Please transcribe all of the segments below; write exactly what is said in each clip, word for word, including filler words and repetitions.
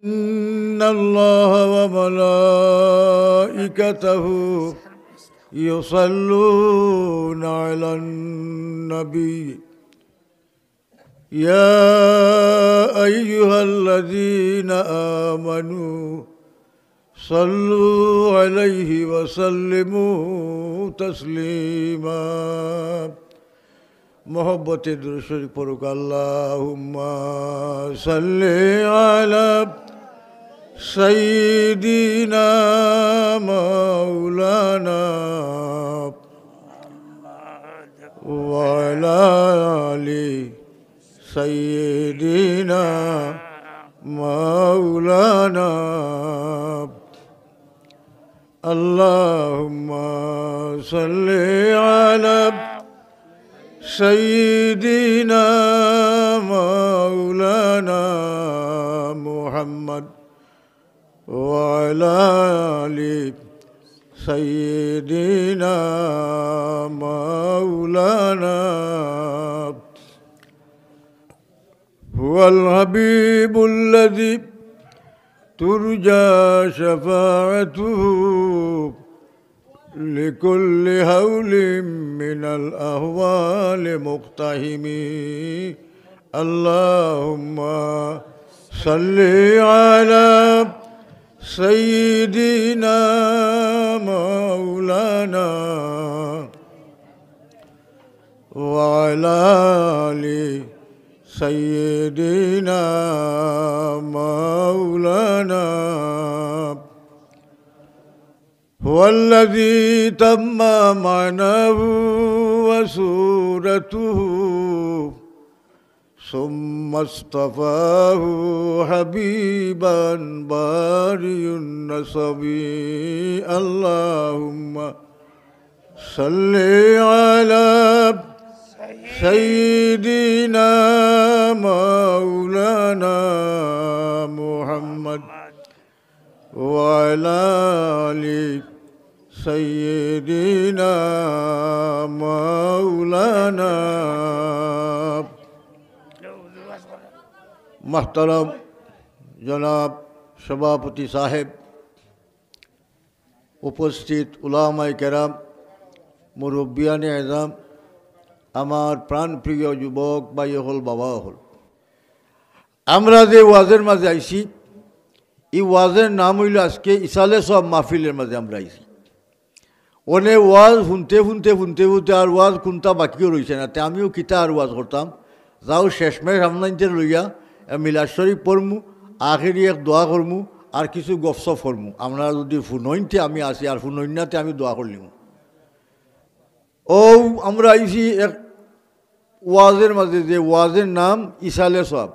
إن الله وملائكته يصلون على النبي يا أيها الذين آمنوا صلوا عليه وسلموا تسليما. মহব্বতে দুরূদ শরীফ পড়ুক। اللهم صل على سيدنا مولانا وعلى آل سيدنا مولانا. اللهم صل على سيدنا مولانا محمد وعلى آل سيدنا مولانا. هو الحبيب الذي ترجى شفاعته لكل هول من الأهوال مقتحم. اللهم صل على سيدنا مولانا وعلى آل سيدنا مولانا. هو الذي تم معناه وصورته ثم اصطفاه حبيبا بارئ النسب. اللهم صل على سيدنا مولانا محمد وعلى آل سيدنا مولانا. محترم জনাব সভাপতি সাহেব, উপস্থিত উলামায়ে কেরাম, মুরব্বিয়ানে এজাম, আমার প্রাণপ্রিয় যুবক ভাই অকল, বাবা অকল, আমরা যে ওয়াজের মাঝে আইছি, ই ওয়াজের নাম অইলো আজকে ইসালে সওয়াব মাহফিলের মাঝে আমরা আইছি। অনে ওয়াজ হুনতে হুনতে হুনতে হুনতে আর ওয়াজ কুনটা বাকিও রইছে না। তে আমিও কিতা আর ওয়াজ করতাম, যাও শেষমেশ আপনাইনতে লইয়া এ মিলাদ শরীফ পড়মু, আখেরি এক দোয়া করমু, আর কিছু গফসফ করমু। আপনারা যুদি হুনইন তে আমি আছি, আর হুনইন না তে আমি দোয়া করলিমু। অউ আমরা আইছি এক ওয়াজের মাঝে, যে ওয়াজের নাম ইসালে সওয়াব।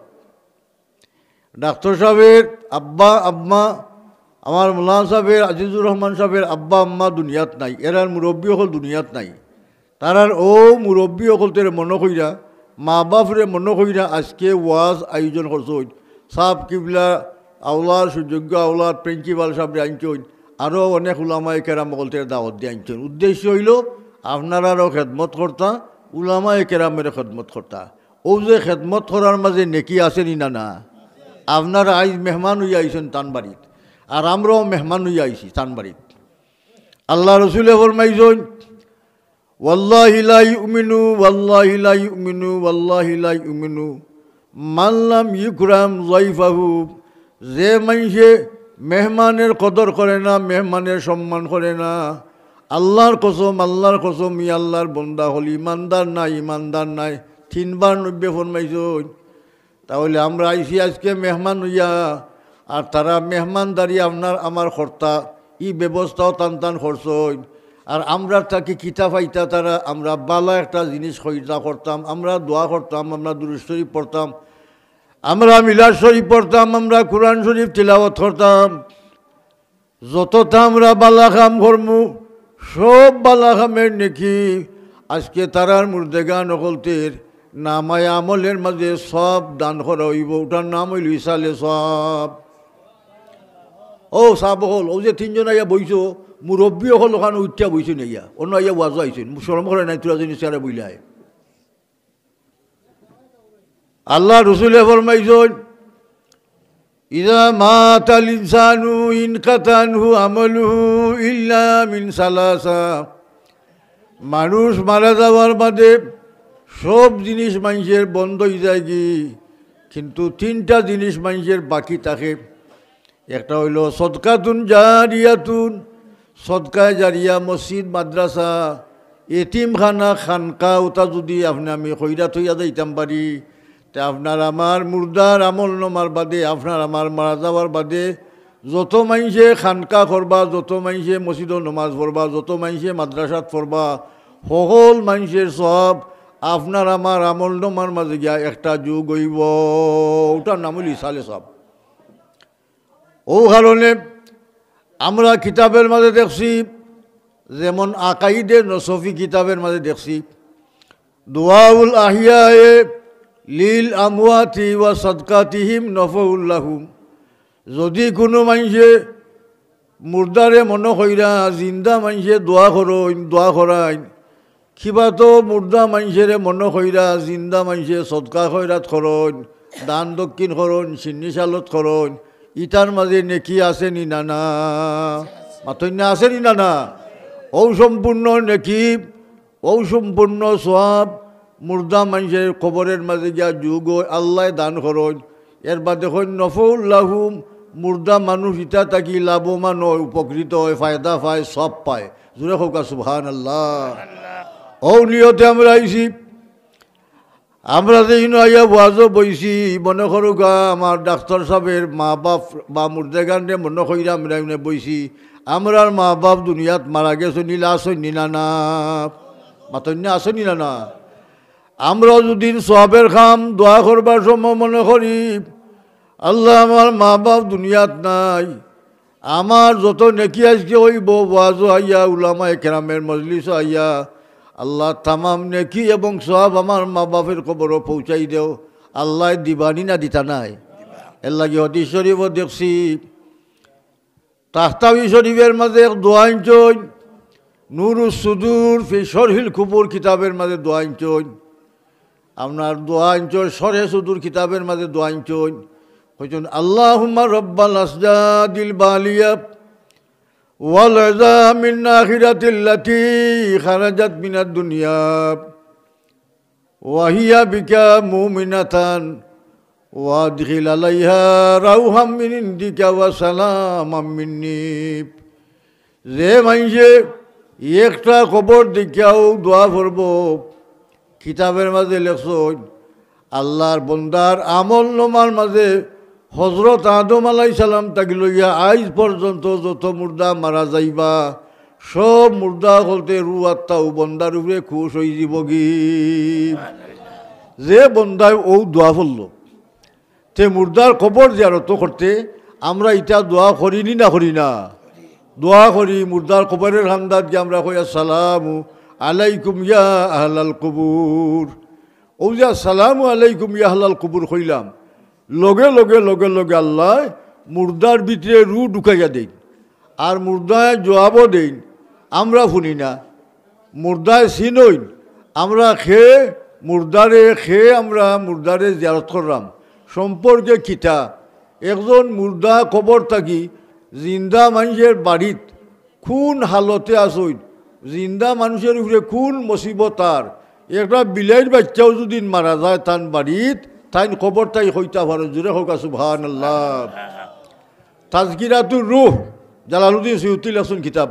ডাক্তার সাহেবের আব্বা আম্মা, আমার মৌলানা সাহেবের, আজিজুর রহমান সাহেবের আব্বা আম্মা দুনিয়াত নাই, এরার মুরব্বি অকল দুনিয়াত নাই। তারার অউ মুরব্বি অকলতরে মনো কইরা, মা বাপরে মনো কইরা আজকে ওয়াজ আয়োজন করছইন। সাব কিবলা, আওলার সুযোগ্য আওলার প্রিন্সিপাল সাহেবরে আনছইন, আরো অনেক উলামায়ে কেরাম অকলতরে দাওয়াত দিয়া আনছইন। উদ্দেশ্য অইলো আপনারারও খেদমত করতা, উলামায়ে কেরামেরও খেদমত করতা। অউ যে খেদমত করার মাঝে নেকি আছে নি না? না। আপনারা আইজ মেহমান অইয়া আইছইন তান বাড়িত, আর আমরাও মেহমান অইয়া আইছি তান বাড়িত। আল্লার রসুলে ফরমাইছইন, "والله لا يؤمن، والله لا يؤمن، والله لا يؤمن من لم يكرم ضيفه।" যে মানষে মেহমানের কদর করে না, মেহমানের সম্মান করে না, আল্লার কসম, আল্লার কসম, ই আল্লার বন্দা অকল ইমানদার নায়, ইমানদার নায়। তিনবার নবীয়ে ফরমাইছইন। তাইলে আমরা আইছি আজকে মেহমান অইয়া, আর তারা মেহমানদারি আপনার আমার করতা, ই ব্যবস্থাও তান তান করছইন। আর আমরার থাকি কিতা পাইতা তারা? আমরা বালা একটা জিনিস কইতা করতাম, আমরা দোয়া করতাম, আমরা দুরূদ শরীফ পড়তাম, আমরা মিলাদ শরীফ পড়তাম, আমরা কোরআন শরীফ তিলাওয়াত করতাম। যততা আমরা বালা কাম করমু, সব বালা কামের নেকি আজকে তারার মুর্দেগান অকলতর নামায়ে আমলের মাঝে সওয়াব দান করা অইবো। অটার নাম অইলো ইসালে সওয়াব। অউ সাব অকল, অউ যে তিনজন আইয়া বইছো, মুরব্বি অকল অখান উঠিয়া বইছইন আইয়া, অনো আইয়া ওয়াজো আইছইন, শরম করে নাই তোরা যেন চেয়ারে বইলায়। আল্লার রসুলে ফরমাইছইন, ইযা মাতাল ইনসানু ইনকাতা আনহু আমালুহু ইল্লা মিন সালাসা। মানুষ মারা যাওয়ার বাদে সব জিনিস মানষের বন্ধ অই যায়গি, কিন্তু তিনটা জিনিস মানষের বাকি থাকে। একটা অইলো সদকাতুন জারিয়াতুন, সদকায়ে জারিয়া, মসজিদ, মাদ্রাসা, এতিমখানা, খানকা, ওটা যুদি আপনে আমি কইরা থইয়া যাইতাম পারি, তে আপনার আমার মুর্দার আমল নামার বাদে, আপনার আমার মারা যাওয়ার বাদে যত মানষে খানকা করবা, যত মানষে মসজিদো নমাজ পড়বা, যত মানষে মাদ্রাসাত পড়বা, হকল মানষের সওয়াব আপনার আমার আমল নামার মাঝে গিয়া একটা যোগ অইবো। ওটার নাম অইলো ইসালে সওয়াব। অউ কারণে আমরা কিতাবের মাঝে দেখছি, যেমন আকাইদে নসফি কিতাবের মাঝে দেখছি, দুআউল আহইয়ায়ে লিল আমওয়াতি ওয়া সাদকাতিহিম নফউল লাহুম। যুদি কুনু মানষে মুর্দারে মনো কইরা জিন্দা মানষে দোয়া করইন, দোয়া করাইন, কিবা তো মুর্দা মানষেরে মনো কইরা জিন্দা মানষে সদকা খয়রাত করইন, দান দক্ষিণ করইন, সিন্নি সালত করইন, ইতার মাঝে নেকি আছে নি না না? মাতইন না, আছে নি না না? অউ সম্পূর্ণ নেকি, অউ সম্পূর্ণ সওয়াব মুর্দা মানষের কবরের মাঝে গিয়া যোগ অয়, আল্লায় দান করইন। এর বাদে কইন নফউল লাহুম, মুর্দা মানুষ ইতা থাকি লাভবান অয়, উপকৃত অয়, ফায়দা পায়, সওয়াব পায়। জোরে কউক্কা সুবহানাল্লাহ। অউ নিয়তে আমরা আইছি। আমরা যে ইনো আইয়া ওয়াজো বইছি, মনো করউক্কা আমার ডাক্তার সাবর মা বাপ বা মুর্দেগানরে মনো কইরা আমরা ইনো বইছি। আমরার মা বাপ দুনিয়াত মারা গেছইন নি, আছইন নি না না? মাতইন না, আছইন নি না না? আমরা যুদি সওয়াবের কাম দোয়া করবার সময় মনো করি, আল্লাহ, আমার মা বাপ দুনিয়াত নাই, আমার যত নেকি আজকে অইবো, ওয়াজো আইয়া, উলামায়ে কেরামের মজলিসো আইয়া, আল্লাহ, তামাম নেকি এবং সওয়াব আমার মা বাপের কবরো পৌঁছাই দেও। আল্লায় দিবা নি না দিতা নায়? এরলাগি হাদিস শরিফো দেখছি, তাহতাবি শরিফের মাঝে এক দোয়া আনছইন, নুরুস সুদুর ফি শরহিল কুবুর কিতাবের মাঝে দোয়া আনছইন। আপনার দোয়া আনছইন, শরহে সুদুর কিতাবের মাঝে দোয়া আনছইন। কইছইন, আল্লাহুম্মা রব্বাল আসজাদিল বালিয়া ওয়াল ইযামিন নাখিরাতিল্লাতি খারাজাত মিনাদ দুনিয়া ওয়া হিয়া বিকা মুমিনাতান ওয়া আদখিল আলাইহা রাউহাম মিন ইনদিকা ওয়া সালামাম মিন্নি। যে মানষে একটা কবর দেখিয়াও দোয়া পড়বো, কিতাবের মাঝে লেখছইন, আল্লাহর বন্দার আমল নামার মাঝে হজরত আদম আলাইহিস সালাম থাকি লইয়া আইজ পর্যন্ত যত মুর্দা মারা যাইবা, সব মুর্দা অকলতে রুহ আত্মা অউ বন্দার উপরে খুশ অইযিবোগি। যে বন্দায় অউ দোয়া পড়লো, তে মুর্দার কবর জিয়ারত করতে আমরা ইতা দোয়া করি নি না করি না? দোয়া করি, মুর্দার কবরের কান্দাত গিয়া আমরা কই, আসসালামু আলাইকুম ইয়া আহলাল কুবুর। অউ যে আসসালামু আলাইকুম ইয়া আহলাল কুবুর কইলাম, লগে লগে, লগে লগে আল্লায় মুর্দার ভিতরে রুহ ঢুকাইয়া দেইন, আর মুর্দায় জবাবও দেইন, আমরা হুনি না। মুর্দায় চিনইন, আমরা কে, মুর্দারে কে, আমরা মুর্দারে জিয়ারত কররাম, সম্পর্কে কিতা? একজন মুর্দা কবর থাকি জিন্দা মানষের বাড়িত কুন হালতে আছইন, জিন্দা মানষের উপরে কুন মুসিবত আর, একটা বিলাইর বাইচ্চাও যুদি মারা যায় তান বাড়িত, তাইন কবর থাকি কইতা পারইন, জোরে কউক্কা সুবহানাল্লাহ। তাজকিরাতুর রুহ, জালালউদ্দিন সুয়ুতি লেখছইন কিতাব,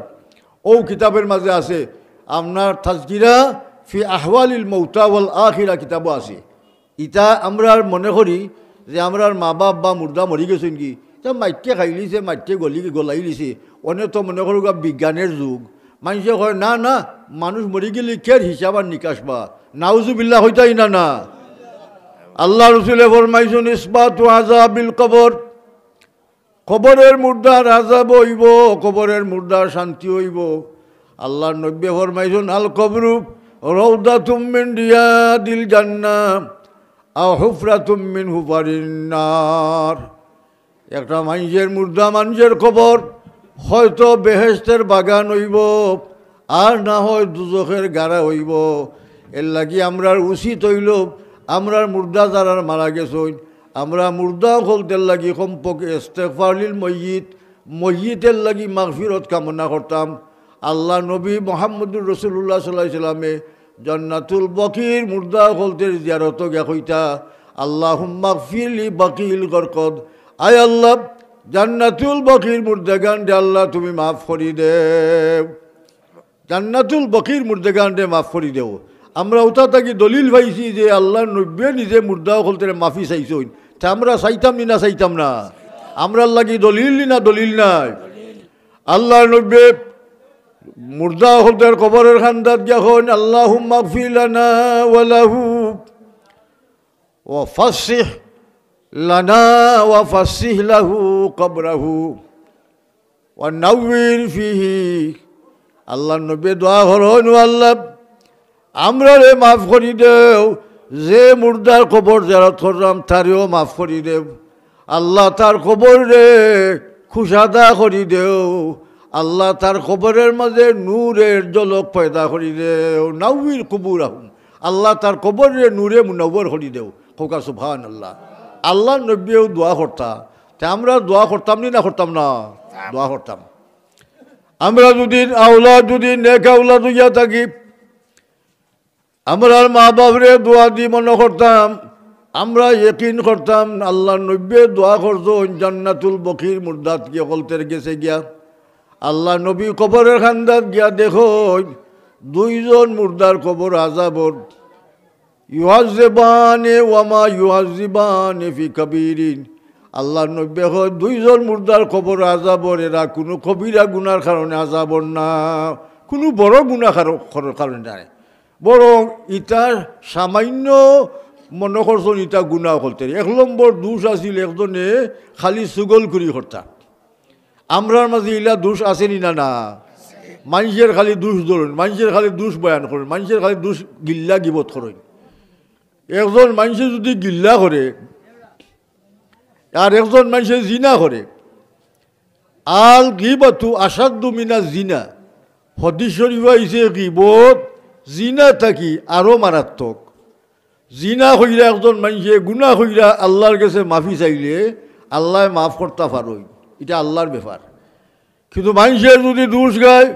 অউ কিতাবের মাঝে আছে আপনার তাজকিরা ফি আহওয়ালিল মাউতা ওয়াল আখিরা কিতাবও আছে। ইতা আমরা মনে করি যে আমরার মা বাপ বা মুর্দা মরি গেছইন গি, তা মাটিয়ে খাইলিছে, মাটিয়ে গলি, গলাইলিছে। অনে তো মনে করউক্কা বিজ্ঞানের যুগ, মানষে কয়, না, না, মানুষ মরি গেলে কের হিসাব আর নিকাশ বা? নাউজুবিল্লাহ, কইতায় না না? আল্লার রসুলে ফরমাইছইন, ইসবাতু আযাবিল কবর, কবরের মুর্দার আযাব অইবো, কবরের মুর্দার শান্তি অইবো। আল্লার নবীয়ে ফরমাইছইন, আল কবরু রাউদাতুম মিন রিয়াদিল জান্নাহ আও হুফরাতুম মিন হুফারিন নার। একটা মানষের মুর্দা মানষের কবর হয়তো বেহেশতের বাগান অইবো, আর না হয় দুজখের গাড়া অইবো। এরলাগি আমরার উচিত অইলো, আমরার মুর্দা যারার মারা গেছইন, আমরা মুর্দা অকলতের লাগি কমপক্ষে ইস্তেগফার লিল মইয়িত, মইয়িতের লাগি মাগফিরত কামনা করতাম। আল্লার নবী মুহাম্মদুর রাসূলুল্লাহ সাল্লাল্লাহু আলাইহি ওয়াসাল্লামে জান্নাতুল বকির মুর্দা অকলতের জিয়ারতো গিয়া কইতা, "আল্লাহুম্মাগফির লি বাকিল গরকদ।" আয় আল্লাহ, জান্নাতুল বকির মুর্দাগানরে আল্লাহ তুমি মাফ করি দেও। জান্নাতুল বকির মুর্দাগানরে মাফ করি দেও। আমরা উতা থাকি দলিল পাইছি যে আল্লার নবীয়ে নিজে মুর্দা অকলতরে মাফি চাইছইন। তে আমরা চাইতাম নি না চাইতাম না? আমরার লাগি দলিল নি না দলিল নায়? আল্লার নবীয়ে মুর্দা অকলতর কবরর কান্দাত গিয়া কইন, "আল্লাহুম্মাগফির লানা ওয়া লাহু ওয়া ফাসসিহ লানা ওয়া ফাসসিহ লাহু কবরাহু।" ওয়া নাওয়ির ফিহি। আল্লার নবীয়ে দোয়া করইন, "ও আল্লাহ, আমরারে মাফ করি দেও, যে মুর্দার কবর জিয়ারত করলাম তারেও মাফ করি দেও। আল্লাহ তার কবররে কুশাদা করি দেও, আল্লাহ তার কবরর মাঝে নূরর ঝলক পয়দা করি দেও।" নাওয়ির কুবুরাহুম, আল্লাহ তার কবররে নূরে মুনাওয়ার করি দেও। কউক্কা সুবহানাল্লাহ। আল্লার নবীয়েও দোয়া করতা, তে আমরা দোয়া করতাম নি না করতাম না? দোয়া করতাম। আমরা যদি আওলাদ, যদি নেক আওলাদ অইয়া থাকি, আমরার মা বাপরে দোয়া দি মনো করতাম, আমরা ইয়াকিন করতাম, আল্লার নবীয়ে দোয়া করছইন জান্নাতুল বকির মুর্দাত গিয়া অকলতর গেছে গিয়া। আল্লার নবী কবরর কান্দাত গিয়া দেখইন দুইজন মুর্দার কবর আজাবর। ইউআযযিবানি ওয়া মা ইউআযযিবানি ফি কাবীরিন। আল্লার নবীয়ে কইন, দুইজন মুর্দার কবর আজাবর, এরা কুনু কবিরা গুনার কারণে আজাবর না, কুনু বড় গুনা কার-, কর-, কারণে নায়, বরং ইতা সামাইন্য মনো করছইন ইতা গুনা অকলতরে। এক নম্বর দুষ আছিল একজনে খালি চুগলখুরি করতা। আমরার মাঝে ইলা দুষ আছে নি না? না। মানষর খালি দুষ ধরইন, মানষর খালি দুষ বয়ান করইন, মানষর খালি দুষ গিল্লা গিবত করইন। একজন মানষে যদি গিল্লা করে আর একজন মানষে জিনা করে, আল গিবাতু আশাদ্দু মিনা জিনা। হাদিস শরীফো আইছে গিবত জিনা থাকি আরো মারাত্মক। জিনা কইরা একজন মানষে, গুনা কইরা আল্লার গেছে মাফি চাইলে আল্লায় মাফ করতা পারইন, ইটা আল্লার ব্যাপার। কিন্তু মানষর যদি দুষ গায়,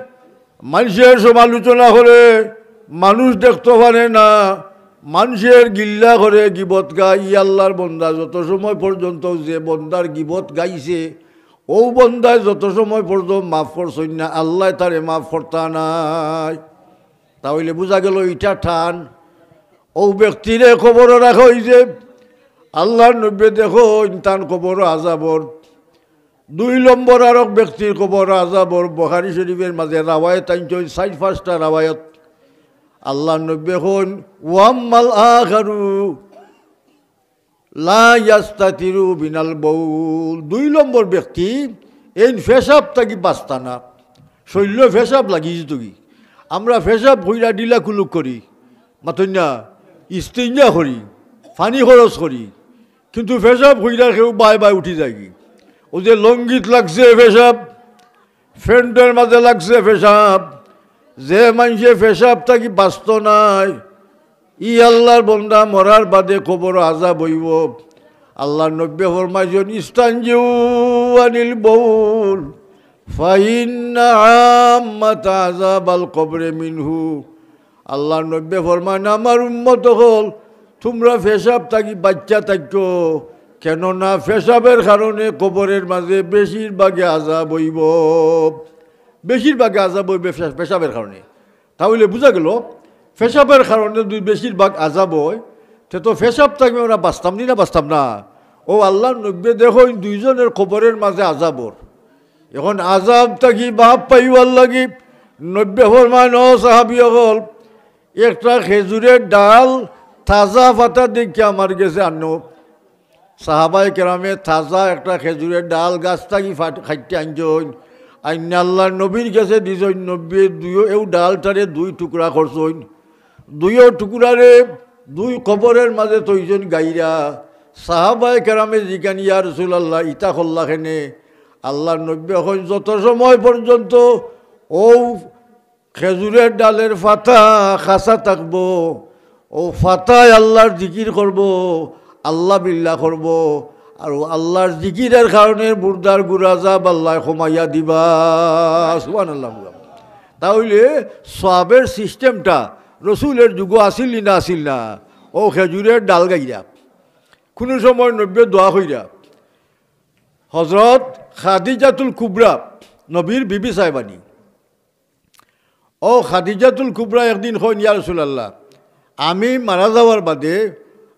মানষর সমালোচনা করে, মানুষ দেখতো পারে না, মানষর গিল্লা করে, গিবত গায়, ই আল্লার বন্দা যত সময় পর্যন্ত যে বন্দার গিবত গাইছে, অউ বন্দায় যত সময় পর্যন্ত মাফ করছইন না, আল্লায় তারে মাফ করতা নায়। তা অইলে বুঝা গেল ইটা টান। অউ ব্যক্তিরে কবরো রাখা অইছে, আল্লার নবীয়ে দেখইন তান কবরো আজাবর। দুই নম্বর আরক ব্যক্তির কবরো আজাবর, বুখারী শরীফর মাঝে রাওয়ায়েত আনছইন, চাইর পাঁচটা রাওয়ায়েত। আল্লার নবীয়ে কইন, "ওয়া আম্মাল আখারু লা ইয়াস্তাতিরু মিনাল বাউল।" দুই নম্বর ব্যক্তি, এইন পেশাব থাকি বাঁচতা না, শরীলো পেশাব লাগি যিতোগি। আমরা পেশাব কইরা ঢিলা কুলুক করি, মাতইন না, ইস্তিঞ্জা করি, পানি খরচ করি, কিন্তু পেশাব কইরা কেউ বায় বায় উঠি যায়গি। অউ যে লুঙ্গিত লাগছে পেশাব, প্যান্টর মাঝে লাগছে পেশাব, যে মানষে পেশাব থাকি বাঁচতো নায়, ই আল্লার বন্দা মরার বাদে কবরো আজাব অইবো। আল্লার নবীয়ে ফরমাইছইন, "ইস্তানজিউ আনিল বাউল, ফাইন্না আম্মাতা আযাবাল কবরি মিনহু।" আল্লার নবীয়ে ফরমাইন, "আমার উম্মত অকল, তুমরা পেশাব থাকি বাঁচিয়া থাকো, কেননা পেশাবর কারণে কবরর মাঝে বেশিরভাগে আজাব অইবো, বেশিরভাগে আজাব অইবো পেশা-, পেশাবর কারণে।" তা অইলে বুঝা গেল, পেশাবর কারণে যদি বেশিরভাগ আজাব অয়, তে তো পেশাব থাকি আমরা বাঁচতাম নি না, বাঁচতাম না? অউ আল্লার নবীয়ে দেখইন দুইজনর কবরর মাঝে আজাবর। এখন আজাব থাকি বাঁচ পাইবার লাগি নবীয়ে ফরমাইন, "ও সাহাবী অকল, একটা খেজুরর ডাল তাজা পাতা দেখিয়া আমার গেছে আনো।" সাহাবায়ে কেরামে তাজা একটা খেজুরর ডাল গাছ থাকি ফাট-, কাটিয়া আনছইন, আইন্না আল্লার নবীর গেছে দিছইন। নবীয়ে দুইও, এও ডালটারে দুই টুকরা করছইন। দুইও টুকরারে দুই কবরর মাঝে থইছইন গাইরা। সাহাবায়ে কেরামে জিকাইন, "ইয়া রাসূলুল্লাহ, ইতা করলা কেনে?" আল্লার নবীয়ে কইন, "যত সময় পর্যন্ত অউ খেজুরর ডালর পাতা কাঁচা থাকবো, অউ পাতায় আল্লার জিকির করবো, আল্লাহ বিল্লাহ করবো, আর ও আল্লাহর জিকিরের কারণে মুর্দার গুনাহ আযাব আল্লায় কমাইয়া দিবা। সুবহানাল্লাহ। তাইলে সওয়াবের সিস্টেমটা রসুলের যুগো আছিল নি না আছিল না? ও খেজুরের ডাল গাইরা, কুনু সময় নবীয়ে দোয়া কইরা। হজরত খাদিজাতুল কুবরা, নবীর বিবি সাহেবানি, ও খাদিজাতুল কুবরা একদিন কইন, "ইয়া রাসূলুল্লাহ, আমি মারা যাওয়ার বাদে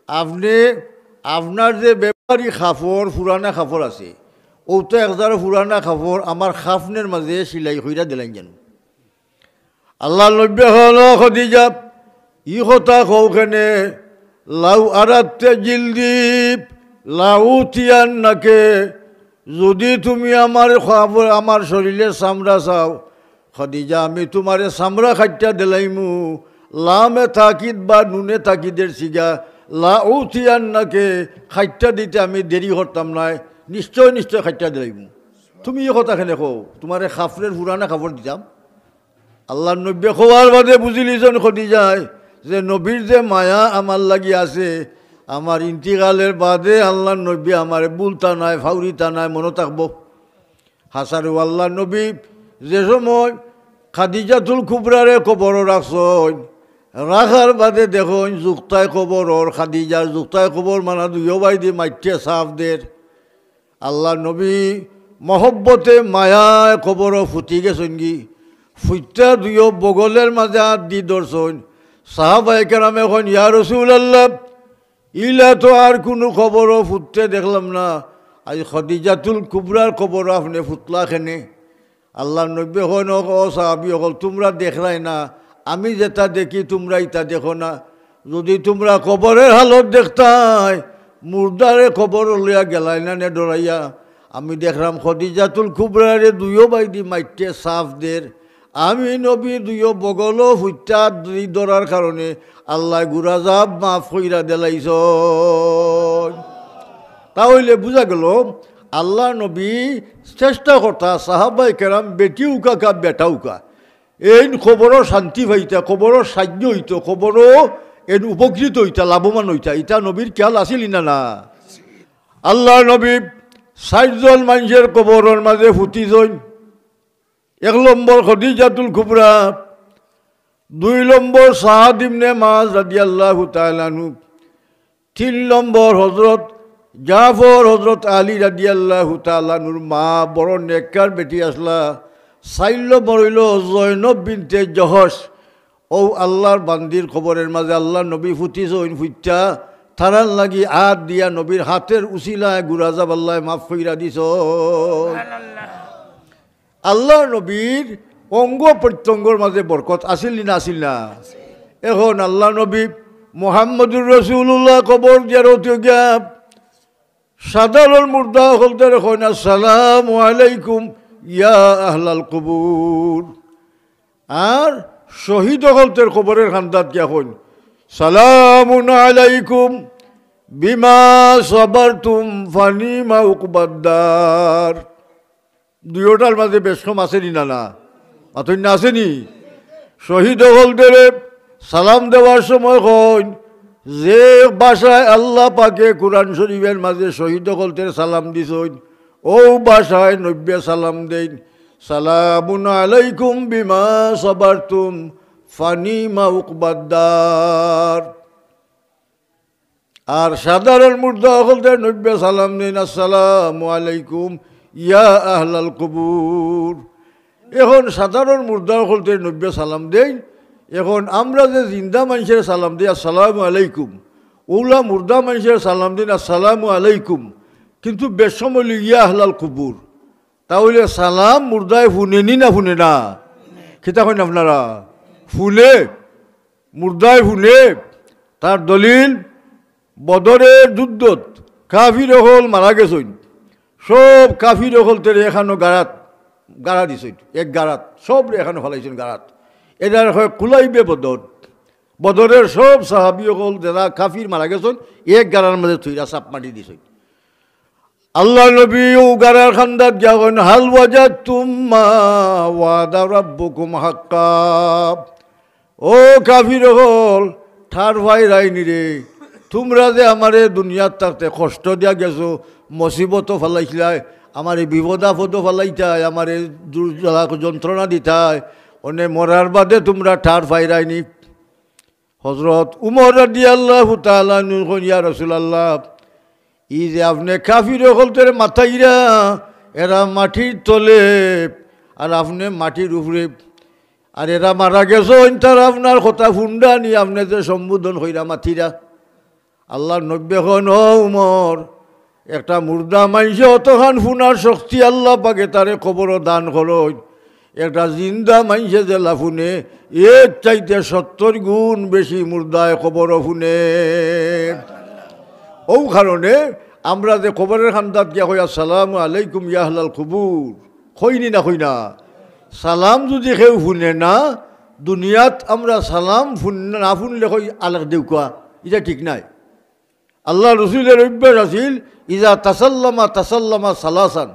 আপনে আপনার যে ব্যবহারিক কাপড়, পুরানা কাপড় আছে, অউ তো এক জারো পুরানা কাপড় আমার কাফনের মাঝে সিলাই কইরা দিলাইন যেন।" আল্লাহর নবীয়ে কইন, "ও খাদিজা, ই কথা কও কেনে? লাউ আরাদতে জিলদি লাউতিয়ান্নাকে, যদি তুমি আমার খবর, আমার শরীরের চামড়া চাও, খাদিজা, আমি তুমারে চামড়া কাইট্টা দিলাইমু।" লামে তাকিদ বা নুনে তাকিদের সিগা, লাউতিয়ান্নাকে, কাইট্টা দিতে আমি দেরি করতাম নায়, নিশ্চয়, নিশ্চয় কাইট্টা দিলাইমু। তুমি ই কথা কেনে কও? তুমারে কাফনের পুরানা কাপড় দিতাম? আল্লাহর নবীয়ে কওয়ার বাদে বুঝিলিছইন খাদিজায় যে নবীর যে মায়া আমার লাগি আছে, আমার ইন্তিকালের বাদে আল্লাহর নবীয়ে আমারে ভুলতা নায়, ফাউরিতা নায়, মনো থাকবো। হাছারে আল্লাহর নবী যে সময় খাদিজাতুল কুবরারে কবরো রাখছইন, রাখার বাদে দেখইন জুক্তায় কবরর, খাদিজার জুক্তায় কবর মানা দুইও বাইদি মাইট্টে চাপ দের। আল্লাহর নবী মহব্বতে মায়ায় কবরো ফুতি গেছইনগি। ফুইত্তা দুইও বগলের মাঝে আত দি ধরছইন। সাহাবায়ে কেরামে কইন, "ইয়া রাসূলুল্লাহ, ইলা তো আর কুনু কবরো ফুততে দেখলাম না, আইজ খাদিজাতুল কুবরার কবরো আপনে ফুতলা কেনে?" আল্লাহর নবীয়ে কইন, "ও, ও সাহাবী অকল, তুমরা দেখরায় না, আমি যেটা দেখি তুমরা ইটা দেখো না। যদি তুমরা কবরের হালত দেখতায়, মুর্দারে কবরো লইয়া গেলায় না নে ডরাইয়া, আমি দেখরাম খাদিজাতুল কুবরারে দুইও বাইদি মাইট্টে চাপ দের। আমি নবী দুইও বগলো ফুইত্তা দি ধরার কারণে আল্লায় গুনাহ আযাব মাফ কইরা দিলাইছইন।" তাইলে বুঝা গেল আল্লাহর নবী চেষ্টা করতা, সাহাবায়ে কেরাম বেটি উকা কা বেটা উকা, এইন কবরো শান্তি পাইতা, কবরো সাহায্য অইতো, কবরো এইন উপকৃত অইতা, লাভবান অইতা, ইটা নবীর খেয়াল আছিল নি না? না। আল্লাহর নবী চাইরজন মানষর কবরর মাঝে ফুতিছইন। এক নম্বর খাদিজাতুল কুবরা, দুই নম্বর সাদ ইবনে মুআজ রাদিয়াল্লাহু তাআলা আনহু, তিন নম্বর হযরত জাফর, হযরত আলী রাদিয়াল্লাহু তাআলা আনহুর মা, বড় নেককার বেটি আছলা। চাইর নম্বর অইলো জয়নব বিনতে জহশ। অউ আল্লাহর বান্দির কবরর মাঝে আল্লাহর নবী ফুতিছইন, ফুইত্তা তারার লাগি আত দিয়া নবীর আতর উছিলায় গুনাহ আযাব আল্লায় মাফ কইরা দিছইন। আল্লাহর নবীর অঙ্গ প্রত্যঙ্গর মাঝে বরকত আছিল নি না আছিল না? এখন আল্লাহর নবী মুহাম্মদুর রাসূলুল্লাহ কবর জিয়ারত গিয়া সাধারণ মুর্দা অকলতরে কইন, "আসসালামু আলাইকুম ইয়া আহলাল কুবুর।" আর শহীদ অকলতর কবরর কান্দাত গিয়া কইন, "সালামুন আলাইকুম বিমা সাবারতুম ফানিমা উকবাদ্দার।" দুইওটার মাঝে বেশ কম আছে নি না? না, মাতইন না, আছে নি? শহীদ অকলতরে সালাম দেওয়ার সময় কইন, যে ভাষায় আল্লাহ পাকে কুরআন শরীফর মাঝে শহীদ অকলতরে সালাম দিছইন, অউ ভাষায় নবীয়ে সালাম দেইন, "সালামুন আলাইকুম বিমা সাবারতুম ফানিমা উকবাদ্দার।" আর সাধারণ মুর্দা অকলতরে নবীয়ে সালাম দেইন, "আসসালামু আলাইকুম ইয়া আহলাল কুবুর।" এখন সাধারণ মুর্দা অকলতরে নবীয়ে সালাম দেইন। এখন আমরা যে জিন্দা মানষরে সালাম দেই, "আসসালামু আলাইকুম", অউলা মুর্দা মানষরে সালাম দেইন, "আসসালামু আলাইকুম", কিন্তু বেশ সময় অইলো, "ইয়া আহলাল কুবুর।" তাইলে সালাম মুর্দায় হুনে নি না হুনে না? কিতা কইন আপনারা? হুনে। মুর্দায় হুনে। তার দলিল, বদরর যুদ্ধত কাফির অকল মারা গেছইন, সব কাফির অকলতরে একখানো গাড়াত, গাড়া দিছইন, এক গাড়াত, সবরে একখানো ফালাইছইন গাড়াত। এটারে কয় কুলাইবে বদর। বদরর সব সাহাবী অকল যেরা কাফির মারা গেছইন, এক গাড়ার মাঝে থইরা চাপ মারি দিছইন। আল্লাহর নবী অউ গাড়ার কান্দাত গিয়া কইন, "হাল ওয়াজাদতুম মা ওয়াদা রাব্বুকুম হাক্কা।" ও কাফির অকল, ঠার পাইরায় নি রে? তুমরা যে আমারে দুনিয়াত থাকতে কষ্ট দিয়া গেছো, মুসিবতো ফালাইছলায়, আমারে বিপদ আপদো ফালাইতায়, আমারে দুর্জ্বালা যন্ত্রণা দিতায়, অনে মরার বাদে তুমরা ঠার পাইরায়নি। হযরত উমর রাদিয়াল্লাহু তাআলা আনহু কইন, ইয়া রাসূলুল্লাহ, ই যে আপনে কাফির অকলতরে মাতাইরা, এরা মাটির তলে, আর আপনে মাটির উপরে, আর এরা মারা গেছইন, তারা আপনার কথা হুনরা নি, আপনে যে সম্বোধন কইরা মাতিরা। আল্লার নবীয়ে কইন, ও উমর, একটা মুর্দা মানষে অতখান হুনার শক্তি আল্লা পাকে তারে কবরো দান করইন, একটা জিন্দা মানষে যেলা হুনে, এর চাইতে সত্তর গুণ বেশি মুর্দায় কবরো হুনে। অউ কারণে আমরা যে কবরের কান্দাত গিয়া কই, আসসালামু আলাইকুম ইয়া আহলাল কুবুর, কইনি না কই না? সালাম যুদি কেউ হুনে না, দুনিয়াত আমরা সালাম হুন-, না হুনলে কই, আলেক দেউকা, ইটা ঠিক নায়। আল্লার রসুলর অভ্যাস আছিল, ইজা তাসাল্লামা তাসাল্লামা সালাসান,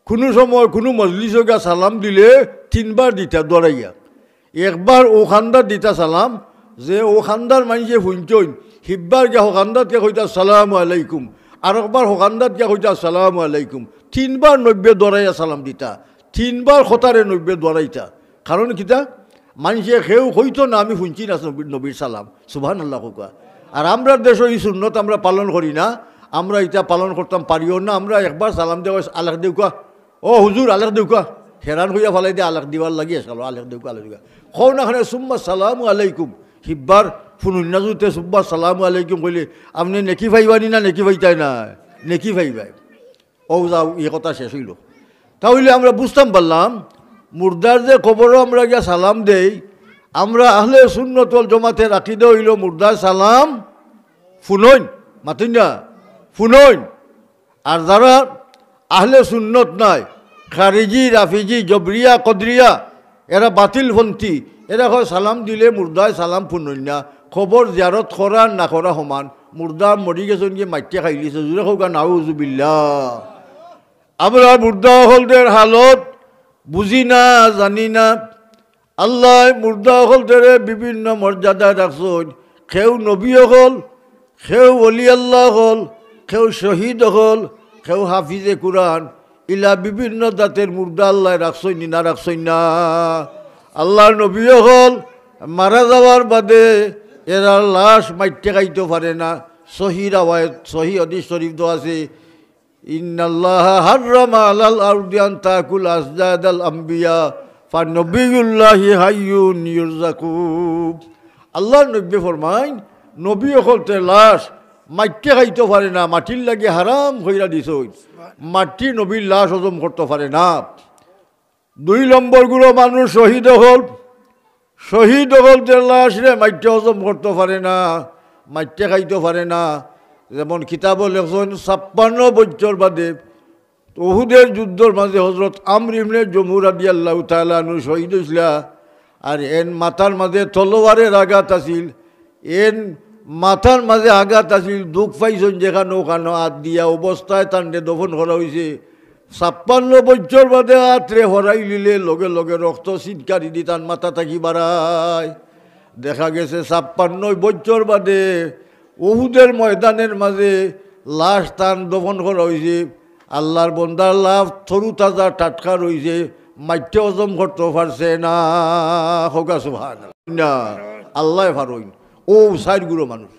কুনু সময় কুনু মজলিসো গিয়া সালাম দিলে তিনবার দিতা দরাইয়া। একবার অউ কান্দাত দিতা সালাম, যে অউ কান্দার মানষে হুনছইন, হিব্বার গিয়া হউ কান্দাত গিয়া কইতা আসসালামু আলাইকুম, আরকবার হউ কান্দাত গিয়া কইতা আসসালামু আলাইকুম, তিনবার নবীয়ে দরাইয়া সালাম দিতা, তিনবার কথারে নবীয়ে দরাইতা। কারণ কিতা? মানষে কেউ কইতো না, আমি হুনছি না নবীর, নবীর সালাম। সুবহানাল্লাহ কউক্কা। আর আমরার দেশো ই সুন্নত আমরা পালন করি না, আমরা ইটা পালন করতাম পারিও না। আমরা একবার সালাম দেওয়া, আলেক দেউকা, ও হুজুর, আলেক দেউকা, হেরান কইয়া ফালাই দে, আলেক দিবার লাগি আজকাল, আলেক দেউকা, আলেক দেউকা। কও না খানে সুম্মা সালামু আলাইকুম, হিব্বার হুনইন না যুদি সুম্মা সালামু আলাইকুম কইলে আপনে নেকি পাইবানি না নেকি পাইতায় না? নেকি পাইবায়। অউ যাও, ই কথা শেষ অইলো। তা অইলে আমরা বুঝতাম পারলাম, মুর্দার যে কবরো আমরা গিয়া সালাম দেই, আমরা আহলে সুন্নত ওয়াল জমাতের আকিদা অইলো মুর্দায় সালাম হুনইন, মাতইন না, হুনইন। আর যারা আহলে সুন্নত নায়, খারিজি, রাফিজি, জবরিয়া, কদরিয়া, এরা বাতিলপন্থী, এরা কয় সালাম দিলে মুর্দায় সালাম হুনইন না, কবর জিয়ারত করা না করা সমান, মুর্দা মরি গেছইন গি মাইটে খাইলিছে, জুরে কউক্কা নাউজুবিল্লাহ। আমরা মুর্দা অকলদের হালত বুঝি না, জানি না। আল্লায় মুর্দা অকলদেরে বিভিন্ন মর্যাদায় রাখছইন। কেউ নবী অকল, কেউ ওলি আল্লাহ অকল, কেউ শহীদ অকল, কেউ হাফিজে কুরআন, ইলা বিভিন্ন জাতের মুর্দা আল্লায় রাখছইন নি না রাখছইন না? আল্লার নবী অকল মারা যাওয়ার বাদে এরার লাশ মাইটে খাইতো পারে না। সহি রাওয়ায়েত, সহি হাদিস শরীফ তো আছে, ইন্নাল্লাহা হাররামা আলাল আরদি আন তাকুল আজদাদাল আম্বিয়া, ফানবিয়ুল্লাহি হাইয়ুন ইউরজাকু। আল্লার নবীয়ে ফরমাইন, নবী অকলতে লাশ মাইটে খাইতো পারে না, মাটির লাগি হারাম কইরা দিছইন। মাটি নবীর লাশ হজম করতো পারে না। দুই নম্বর গুরু মানুষ শহীদ অকল, শহীদ অকলতে লাশরে মাইটে হজম করতো পারে না, মাইটে খাইতো পারে না। যেমন কিতাবো লেখছইন, ছাপ্পান্ন বছর বাদে উহুদের যুদ্ধর মাঝে হজরত আমর ইবনে জমু রাদিয়াল্লাহু তাআলা আনহু শহীদ অইছলা। আর এন মাথার মাঝে তলোয়ারের আঘাত আছিল, এন মাথার মাঝে আঘাত আছিল, দুখ পাইছইন যেখানো ওখানো আত দিয়া অবস্থায় তানরে দফন করা অইছে। ছাপ্পান্ন বছর বাদে আতরে হরাইলিলে লগে লগে রক্ত ছিটকারি দি তান মাথা থাকি বারায়। দেখা গেছে ছাপ্পান্ন বছর বাদে উহুদের ময়দানের মাঝে লাশ তান দফন করা অইছে। আল্লার বন্দার লাশ তরু তাজা টাটকা রইছে, মাইটে হজম করতো পারছে না। কউক্কা সুবহানাল্লাহ। না, আল্লায় পারইন। অউ চাইর গুরু মানুষ।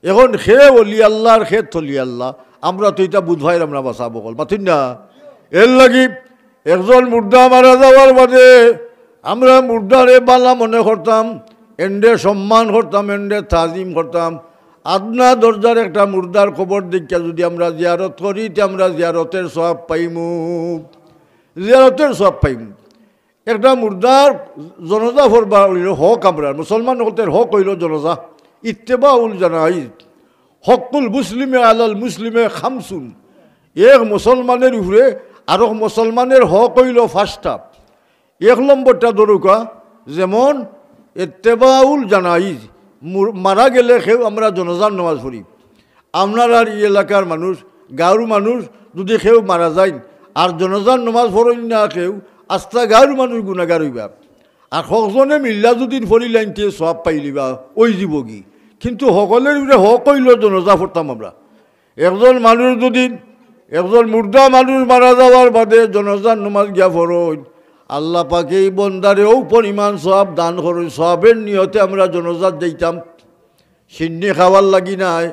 এখন কে ওলি আল্লাহ আর কে তলি আল্লাহ, আমরা তো ইটা বুঝ পাইরাম না, বাছা বকল, মাতইন না? এর লাগি একজন মুর্দা মারা যাওয়ার বাদে আমরা মুর্দারে বালা মনে করতাম, এনরে সম্মান করতাম, এনরে তাজিম করতাম। আদনা দরজার একটা মুর্দার কবর দেখিয়া যুদি আমরা জিয়ারত করি, তে আমরা জিয়ারতের সওয়াব পাইমু, জিয়ারতের সওয়াব পাইমু। একটা মুর্দার জনাজা পড়বা অইলো হক, আমরার মুসলমান অকলর হক অইলো জনাজা, ইত্তেবাউল জানাইজ। হক্কুল মুসলিমে আলাল মুসলিমে খামসুন। এক মুসলমানের উপরে আরক মুসলমানের হক অইলো পাঁচটা। এক নম্বরটা ধরউক্কা, যেমন ইত্তেবাউল জানাইজ, মুর-, মারা গেলে কেউ আমরা জনাজার নামাজ পড়ি। আপনারার ই এলাকার মানুষ, গাঁওর মানুষ যুদি কেউ মারা যাইন, আর জনাজার নামাজ পড়ইন না কেউ, আস্তা গাঁওর মানুষ গুনাগার অইবা। আর হকজনে মিল্লা যুদি পড়িলাইন তে সওয়াব পাইলিবা, অইযিবোগি। কিন্তু হকলর উপরে হক অইলো জনাজা পড়তাম আমরা। একজন মানুষ যদি, একজন মুর্দা মানুষ মারা যাওয়ার বাদে জনাজার নমাজ গিয়া পড়ইন, আল্লাহ পাকে ই বন্দারে অউ পরিমাণ সওয়াব দান করইন। সওয়াবর নিয়তে আমরা জনাজাত যাইতাম, শিন্নি খাওয়ার লাগি নায়।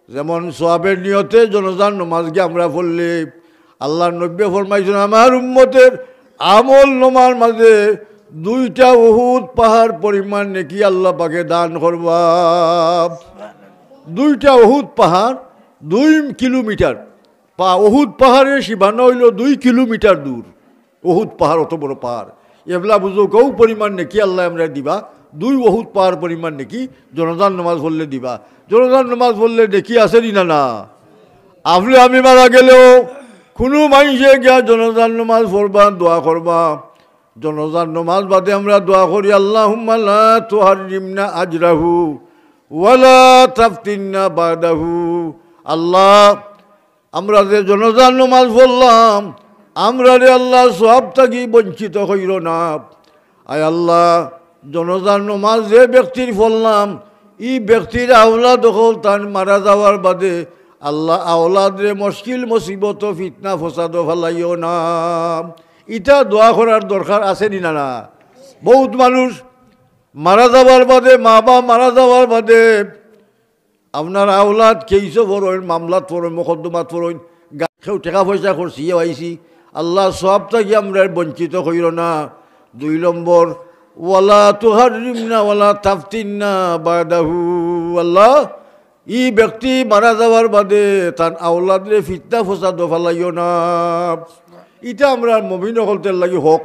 যেমন সওয়াবর নিয়তে জনাজার নমাজ গিয়া আমরা পড়লে, আল্লাহর নবীয়ে ফরমাইছইন, আমার উম্মতর আমল নামার মাঝে দুইটা উহুদ পাহাড় পরিমাণ নেকি আল্লাহ পাকে দান করবা। দুইটা উহুদ পাহাড় দুই কিলোমিটার। পা-, উহুদ পাহাড়ের সীমানা অইলো দুই কিলোমিটার দূর। উহুদ পাহাড় অত বড় পাহাড়। এবলা বুঝো, কউ পরিমাণ নেকি আল্লাহ আমরারে দিবা, দুই উহুদ পাহাড় পরিমাণ নেকি জনাজার নমাজ পড়লে দিবা। জনাজার নমাজ পড়লে নেকি আছে নি না? না। আপনে আমি মারা গেলেও কুনু মানষে গিয়া জনাজার নমাজ পড়বা, দোয়া করবা। জনাজার নমাজ বাদে আমরা দোয়া করি, আল্লাহুম্মা লা তুহাররিমনা আজরাহু ওয়ালা তাফতিননা বাদাহু। আল্লাহ, আমরা যে জনাজার নমাজ পড়লাম, আমরারে আল্লাহ সওয়াব থাকি বঞ্চিত কইরো না। আয় আল্লাহ, জনাজার নমাজ যে ব্যক্তির পড়লাম, ই ব্যক্তির আওলাদ অকল তান মারা যাওয়ার বাদে আল্লাহ আওলাদরে মুশকিল মুসিবত ফিতনা ফসাদো ফালাইও না। ইটা দোয়া করার দরকার আছে নি না? না। বহুত মানুষ মারা যাওয়ার বাদে, মা বাপ মারা যাওয়ার বাদে আপনার আওলাদ কেইসো পড়ইন, মামলাত পড়ইন, মোকদ্দমাত পড়ইন, গা-, কেউ টেকা পয়সা খরচিয়া আইছি, আল্লাহ সওয়াব থাকি আমরারে বঞ্চিত কইরো না। দুই নম্বর, ওয়ালা তুহাররিমনা ওয়ালা তাফতিননা বাদাহু। আল্লাহ, ই ব্যক্তি মারা যাওয়ার বাদে তান আওলাদরে ফিতনা ফসাদো ফালাইও না। ইটা আমরার মুমিন অকলর লাগি হক।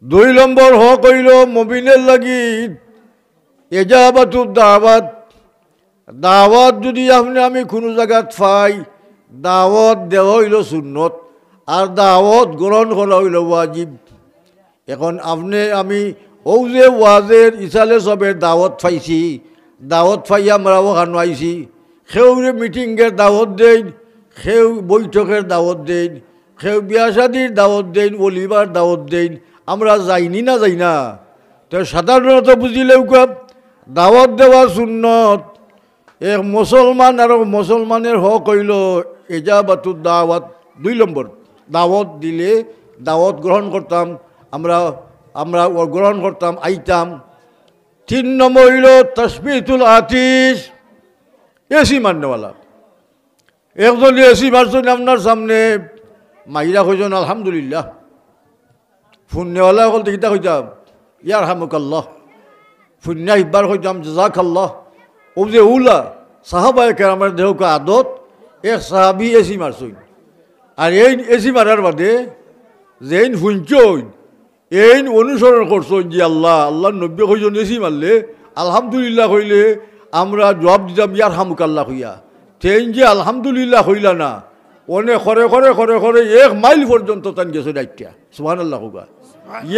দুই নম্বর হক অইলো মুমিনর লাগি ইজাবাতুদ দাওয়াত। দাওয়াত যুদি আপনে আমি কুনু জাগাত পাই, দাওয়াত দেওয়া অইলো সুন্নত, আর দাওয়াত গ্রহণ করা অইলো ওয়াজিব। এখন আপনে আমি অউ যে ওয়াজের ইসালে সবে দাওয়াত পাইছি, দাওয়াত পাইয়া আমরা অখানো আইছি, কেউরে মিটিংয়ের দাওয়াত দেইন, কেউ বৈঠকের দাওয়াত দেইন, কেউ বিয়া শাদির দাওয়াত দেইন, ওলিমার দাওয়াত দেইন, আমরা যাইনি না যাই না? তো সাধারণত বুঝিলেউক্কা দাওয়াত দেওয়া সুন্নত। এক মুসলমান আর এক মুসলমানর হক অইলো ইজাবাতুদ দাওয়াত। দুই নম্বর, দাওয়াত দিলে দাওয়াত গ্রহণ করতাম, আমরা, আমরা অউ গ্রহণ করতাম, আইতাম। তিন নম্বর অইলো তাশমিতুল আতিশ, এসি মারনেওয়ালা। একজনে এসি মারছইন আপনার সামনে, মাইরা কইছইন আলহামদুলিল্লাহ। হুননেওয়ালা অকলতে কিতা কইতাম? ইয়ারহামুকাল্লাহ। হুনিয়া হিকবার কইতাম জাযাকাল্লাহ। অউ যে অউলা সাহাবায়ে কেরামর দেখউক্কা আদত, এক সাহাবি এসি মারছইন। আর এইন এসি মারার বাদে যেইন হুনছইন, এইন অনুসরণ করছইন যে আল্লাহ, আল্লাহর নবীয়ে কইছইন এসি মারলে আলহামদুলিল্লাহ কইলে আমরা জুয়াব দিতাম ইয়ারহামুকাল্লাহ কইয়া। তে এইন যে আলহামদুলিল্লাহ কইলা না, অনে করে করে করে করে এক মাইল পর্যন্ত তাইন গেছইন আইট্টা। সুবহানাল্লাহ কউক্কা।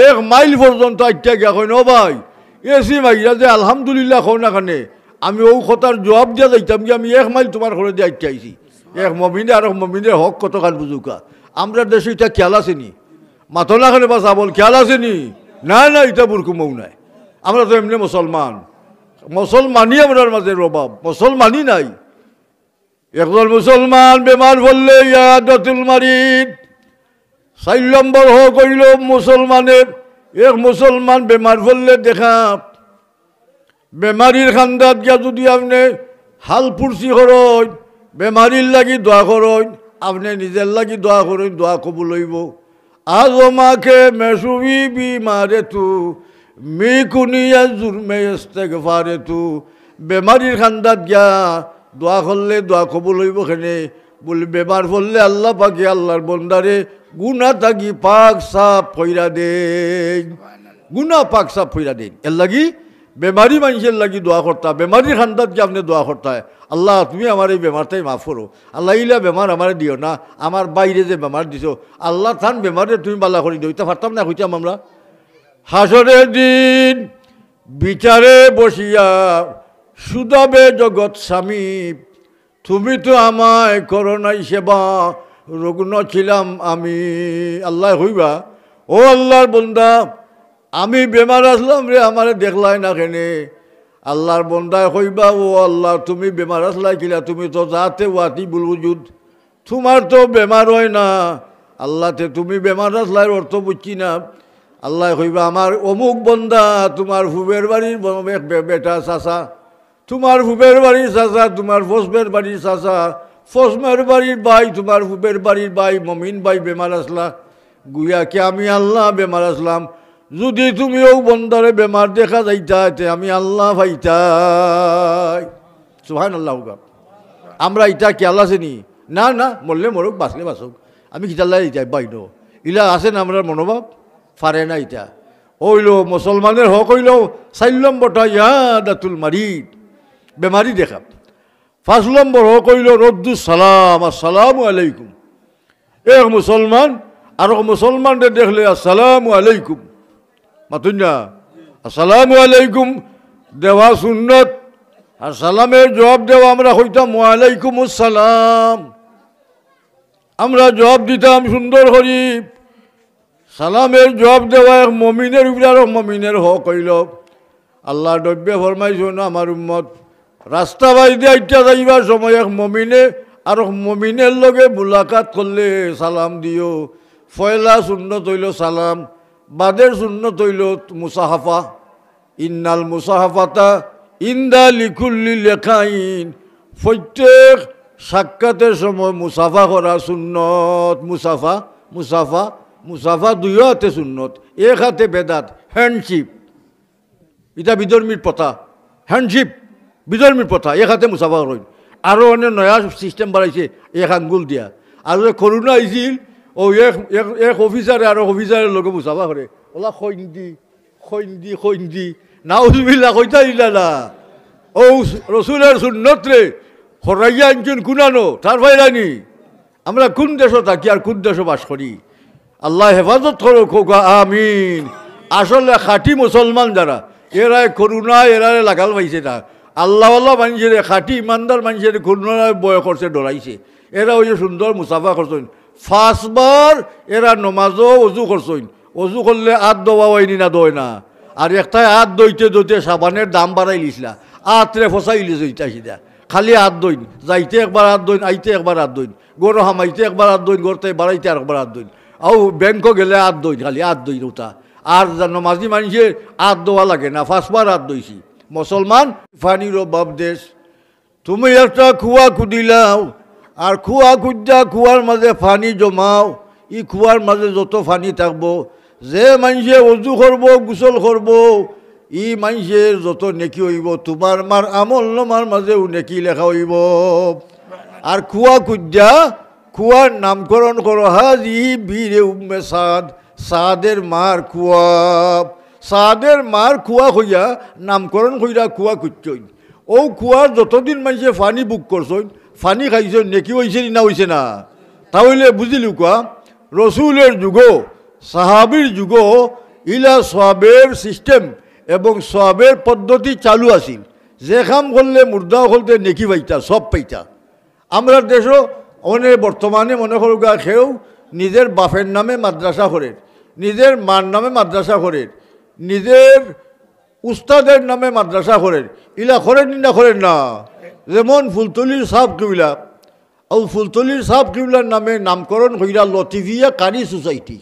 এক মাইল পর্যন্ত আইট্টা গিয়া কইন, "ও ভাই, এসি মাইরা যে আলহামদুলিল্লাহ কও না কেনে, আমি অউ কথার জুয়াব দিয়া যাইতাম গি, আমি এক মাইল তুমার ঘরদি আইট্টা আইছি।" এক মুমিনে আরক মুমিনর হক কতখান বুঝউক্কা। আমরার দেশো ইটা খেয়াল আছে নি? মাতো না কেনে বা ছাবল, খেয়াল আছে নি? না, না, ইটা বুরকুমও নায়। আমরা তো এমনে মুসলমান। মুসলমানি আমরার মাঝে অভাব, মুসলমানি নাই। একজন মুসলমান বেমার পড়লে ইয়াদাতুল মারিদ। চাইর নম্বর হক অইলো মুসলমানর, এক মুসলমান বেমার পড়লে দেখা, বেমারির কান্দাত গিয়া যুদি আপনে হাল পুরসি করইন, বেমারির লাগি দোয়া করইন, আপনে নিজর লাগি দোয়া করইন, দোয়া কবুল অইবো। আজ মাকে মেসুবি বিমারে তু, মি কুনিয়া জুরমে ইস্তেগফারে তু। বেমারির কান্দাত গিয়া দোয়া করলে দোয়া কবুল অইবো কেনে? বুলি বেমার পড়লে আল্লাহ পাকে আল্লাহর বন্দারে গুনা থাকি পাক সাফ কইরা দেইন। গুনা পাক সাফ কইরা দেইন। এরলাগি বেমারি মানষর লাগি দোয়া করতা, বেমারির কান্দাত গিয়া আপনে দোয়া করতা, "আল্লাহ, তুমি আমার ই বেমারটাই মাফ করো। আল্লাহ, ইলা বেমার আমারে দিও না, আমার ভাইরে যে বেমার দিছো, আল্লাহ, তান বেমাররে তুমি ভালা করি দেও।" ইতা পারতাম না কইতাম আমরা? হাশরের দিন বিচারে বসিয়া শুধাবে জগৎ স্বামী, "তুমি তো আমায় করো নাই সেবা, রুগ্ন ছিলাম আমি।" আল্লায় কইবা, "ও আল্লাহর বন্দা, আমি বেমার আছলাম রে, আমারে দেখলায় না কেনে?" আল্লার বন্দায় কইবা, "ও আল্লা, তুমি বেমার আছলায় কিলা? তুমি তো জাতে ওয়াজিবুল উজুদ, তুমার তো বেমার অয় না।" "আল্লা, তে তুমি বেমার আছলায় অর্থ বুঝছি না।" আল্লায় কইবা, "আমার অমুক বন্দা, তুমার ফুবের বাড়ির ব-, বে-, বে-, বেটা চাচা, তুমার ফুবের বাড়ির চাচা, তুমার ফসমের বাড়ির চাচা, ফসমের বাড়ির ভাই, তুমার ফুবের বাড়ির ভাই, মমিন ভাই বেমার আছলা, গুয়াকে আমি আল্লা বেমার আছলাম। যুদি তুমি অউ বন্দারে বেমার দেখা যাইতায়, তে আমি আল্লা পাইতায়।" সুবহানাল্লাহ কউক্কা। আমরা ইতা খিয়াল আছে নি? না, না, মরলে মরউক, বাঁচলে বাঁচউক। আমি কিতার লাগি ইতা বাইনো? ইলা আছে না আমরার মনোভাব? পারে না ইতা। অইলো মুসলমানের হক অইলো চাইর নম্বরটা ইয়াদাতুল মারিদ, বেমারি দেখা। পাঁচ নম্বর হক অইলো রদ্দুস সালাম, আসসালামু আলাইকুম। এক মুসলমান আরক মুসলমানরে দেখলে আসসালামু আলাইকুম। মাতুন না? আসসালামু আলাইকুম দেওয়া সুন্নত। আর সালামের জবাব দেওয়া আমরা কইতাম, "ওয়ালাইকুমুস সালাম।" আমরা জবাব দিতাম সুন্দর করি। সালামের জবাব দেওয়া এক মমিনের উপরে আরক মমিনের হক অইলো। আল্লার নবীয়ে ফরমাইছইন, "আমার উম্মত, রাস্তা বায়দি আইতা যাইবার সময় এক মমিনে আরক মমিনের লগে মুলাকাত করলে সালাম দিও।" পয়লা সুন্নত অইলো সালাম, বাদের সুন্নত অইলো মুসাফা। ইন্নাল মুসাফাতা ইনদা লিকুল্লি লিকাইন, প্রত্যেক সাক্ষাতের সময় মুসাফা করা সুন্নত। মুসাফা, মুসাফা, মুসাফা দুইও হাতে সুন্নত, এক হাতে বেদাত, হ্যান্ডশিপ। ইটা বিধর্মীর প্রথা, হ্যান্ডশিপ বিধর্মীর প্রথা, এক হাতে মুসাফা করইন। আরো অনেক নয়া সিস্টেম বাড়াইছে এক আঙ্গুল দিয়া। আর যে করোনা আইছিল, ও এক, এক, এক অফিসারে আরো অফিসারের লগে মুসাফা করে, ওলা কইন্দি, কইন্দি, কইন্দি, নাউজুবিল্লাহ, কইতা ইলা না। ও রসুলের সুন্নতরে হরাইয়া আনছইন কুনানো, টের পাইরানি? আমরা কুন দেশো থাকি আর কুন দেশো বাস করি? আল্লায় হেফাজত করউক, কউক্কা আমিন। আসলে খাঁটি মুসলমান যারা, এরায় করোনা এরারে লাগাল পাইছে না। আল্লাওয়ালা মানষরে, খাঁটি ইমানদার মানষরে করোনায় ভয় করছে, ডরাইছে। এরা অউ যে সুন্দর মুসাফা করছইন, পাঁচবার এরা নমাজো অজু করছইন। অজু করলে আত ধওয়া অয়নি না, ধয় না? আর একটায় আত ধইতে ধইতে সাবানের দাম বাড়াইলিছলা, আতরে ফসাইলিছইন ইতা সিধা। খালি আত ধইন, যাইতে একবার আত ধইন, আইতে একবার আত ধইন, ঘরো হামাইতে একবার আত ধইন, ঘরতে বাড়াইতে আরকবার আত ধইন। আউ ব্যাংকো গেলে আত ধইন, খালি আত ধইন অতা। আর যা নমাজি মানষে আত ধওয়া লাগে না, পাঁচবার আত ধইছি। মুসলমান, পানির অভাব দেশ। তুমি একটা কুয়া খুদিলাও, আর কুয়া খুদিয়া কুয়ার মাঝে পানি জমাও, ই কুয়ার মাঝে যত পানি থাকবো, যে মানষে অজু করবো, গোসল করবো, ই মানষের যত নেকি অইবো, তুমার মার আমলনামার মাঝেও নেকি লেখা অইবো। আর কুয়া খুদিয়া কুয়ার নামকরণ করো, হাজিহি বিরে উম্মে সাদ, সাদের মার কুয়া। সাদের মার কুয়া কইয়া নামকরণ কইরা কুয়া খুদছইন। অউ কুয়ার যতদিন মানষে পানি ভোগ করছইন, পানি খাইছইন, নেকি অইছে নি না অইছে না? তা অইলে বুঝিলিউক্কা, রসুলের যুগো, সাহাবীর যুগো ইলা সওয়াবের সিস্টেম এবং সওয়াবের পদ্ধতি চালু আছিল। যে কাম করলে মুর্দা অকলতে নেকি পাইতা, সওয়াব পাইতা। আমরার দেশো অনে বর্তমানে মনো করউক্কা কেউ নিজের বাপের নামে মাদ্রাসা করের, নিজের মার নামে মাদ্রাসা করের, নিজের উস্তাদের নামে মাদ্রাসা করের, ইলা করের নি না করের না? যেমন ফুলতলির ছাব কিবলা, অউ ফুলতলির ছাব কিবলার নামে নামকরণ কইরা লতিফিয়া কারি সোসাইটি।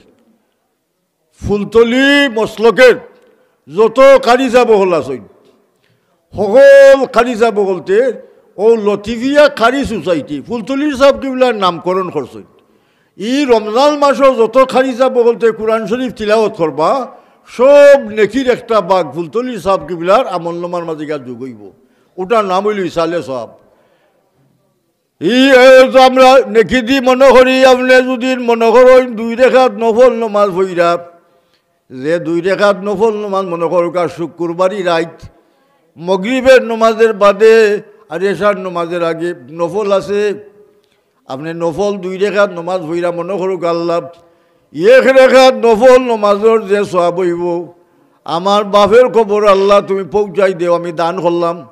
ফুলতলি মসলকের যত কারি ছাব অকল আছইন, হকল কারি ছাব অকলতে অউ লতিফিয়া কারি সোসাইটি ফুলতলির ছাব কিবলার নামকরণ করছইন। ই রমজান মাসো যত কারি ছাব অকলতে কুরআন শরীফ তিলাওয়াত করবা, সব নেকির একটা ভাগ ফুলতলির ছাব কিবলার আমলনামার মাঝে গিয়া যোগ অইবো। অটার নাম অইলো ইসালে সওয়াব। ই, এ, তো আমরা নেকি দি মনো করি, আপনে যুদি মনো করইন দুই রেকাত নফল নমাজ পড়িরা, যে দুই রেকাত নফল নমাজ মনো করউক্কা শুক্রবারি রাইত, মগরিবের নমাজের বাদে আর এশার নমাজের আগে নফল আছে, আপনে নফল দুই রেকাত নমাজ পড়িরা মনো করউক্কা আল্লা, এক রেকাত নফল নমাজর যে সওয়াব অইবো, আমার বাপের কবর আল্লা তুমি পৌঁছাই দেও, আমি দান করলাম।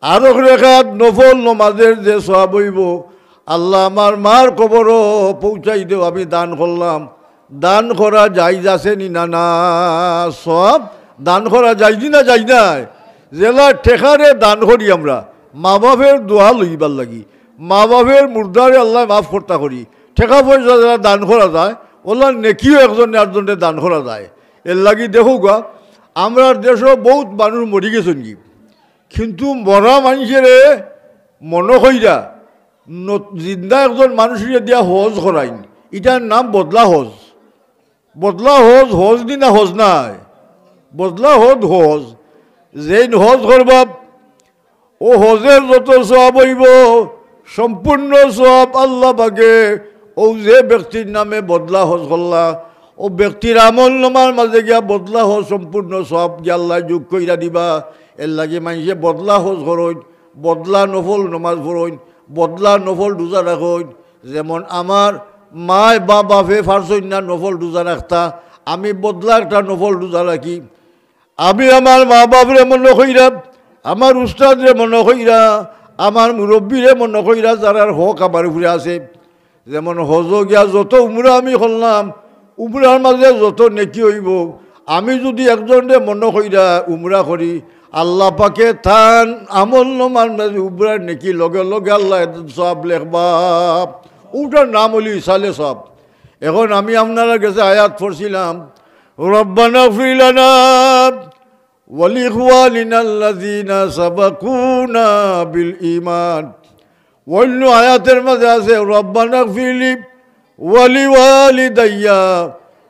আরক রেকাত নফল নমাজের যে সওয়াব অইবো, আল্লা আমার মার কবরো পৌঁছাই দেও, আমি দান করলাম। দান করা জাইজ আছে নি না? না, সওয়াব দান করা জাইজ নি না, জাইজ নায়? যেলা টেকারে দান করি আমরা মা বাফের দোয়া লইবার লাগি, মা বাফের মুর্দারে আল্লায় মাফ করতা করি, টেকা পয়সা যেলা দান করা যায়, অলা নেকিও একজনে আরজনরে দান করা যায়। এরলাগি দেখউক্কা, আমরার দেশো বউত মানুষ মরি গেছইনগি, কিন্তু মরা মানষরে মনো কইরা ন-, জিন্দা একজন মানুষরে দিয়া হজ করাইন, ইটার নাম বদলা হজ। বদলা হজ, হজ নি না হজ নায়? বদলা হজ, হজ। যেইন হজ করবা, অউ হজর যত সওয়াব অইবো, সম্পূর্ণ সওয়াব আল্লা পাকে অউ যে ব্যক্তির নামে বদলা হজ করলা, অউ ব্যক্তির আমলনামার মাজে গিয়া বদলা হজ সম্পূর্ণ সওয়াব গিয়া আল্লায় যোগ কইরা দিবা। এরলাগি মানষে বদলা হজ করইন, বদলা নফল নমাজ পড়ইন, বদলা নফল রুজা রাখইন। যেমন আমার মায় বা বাফে পারছইন না নফল রুজা রাখতা, আমি বদলা একটা নফল রুজা রাখি। আমি আমার মা বাফরে মনো কইরা, আমার উস্তাদরে মনো কইরা, আমার মুরব্বিরে মনো কইরা, যারার হক আমার উপরে আছে। যেমন হজো গিয়া যত উমরা আমি করলাম, উমরার মাজে যত নেকি অইবো, আমি যুদি একজনরে মনো কইরা উমরা করি, আল্লা পাকে তান আমলনামার মাজে উমরার নেকি লগে লগে আল্লায় সওয়াব লেখবা। অউটার নাম অইলো ইসালে সওয়াব। এখন আমি আপনারার গেছে আয়াত পড়ছিলাম, ربنا اغفر لنا ولإخواننا الذين سبقونا بالإيمان। অইন্য আয়াতর মাজে আছে, ربنا اغفر لي ولوالدي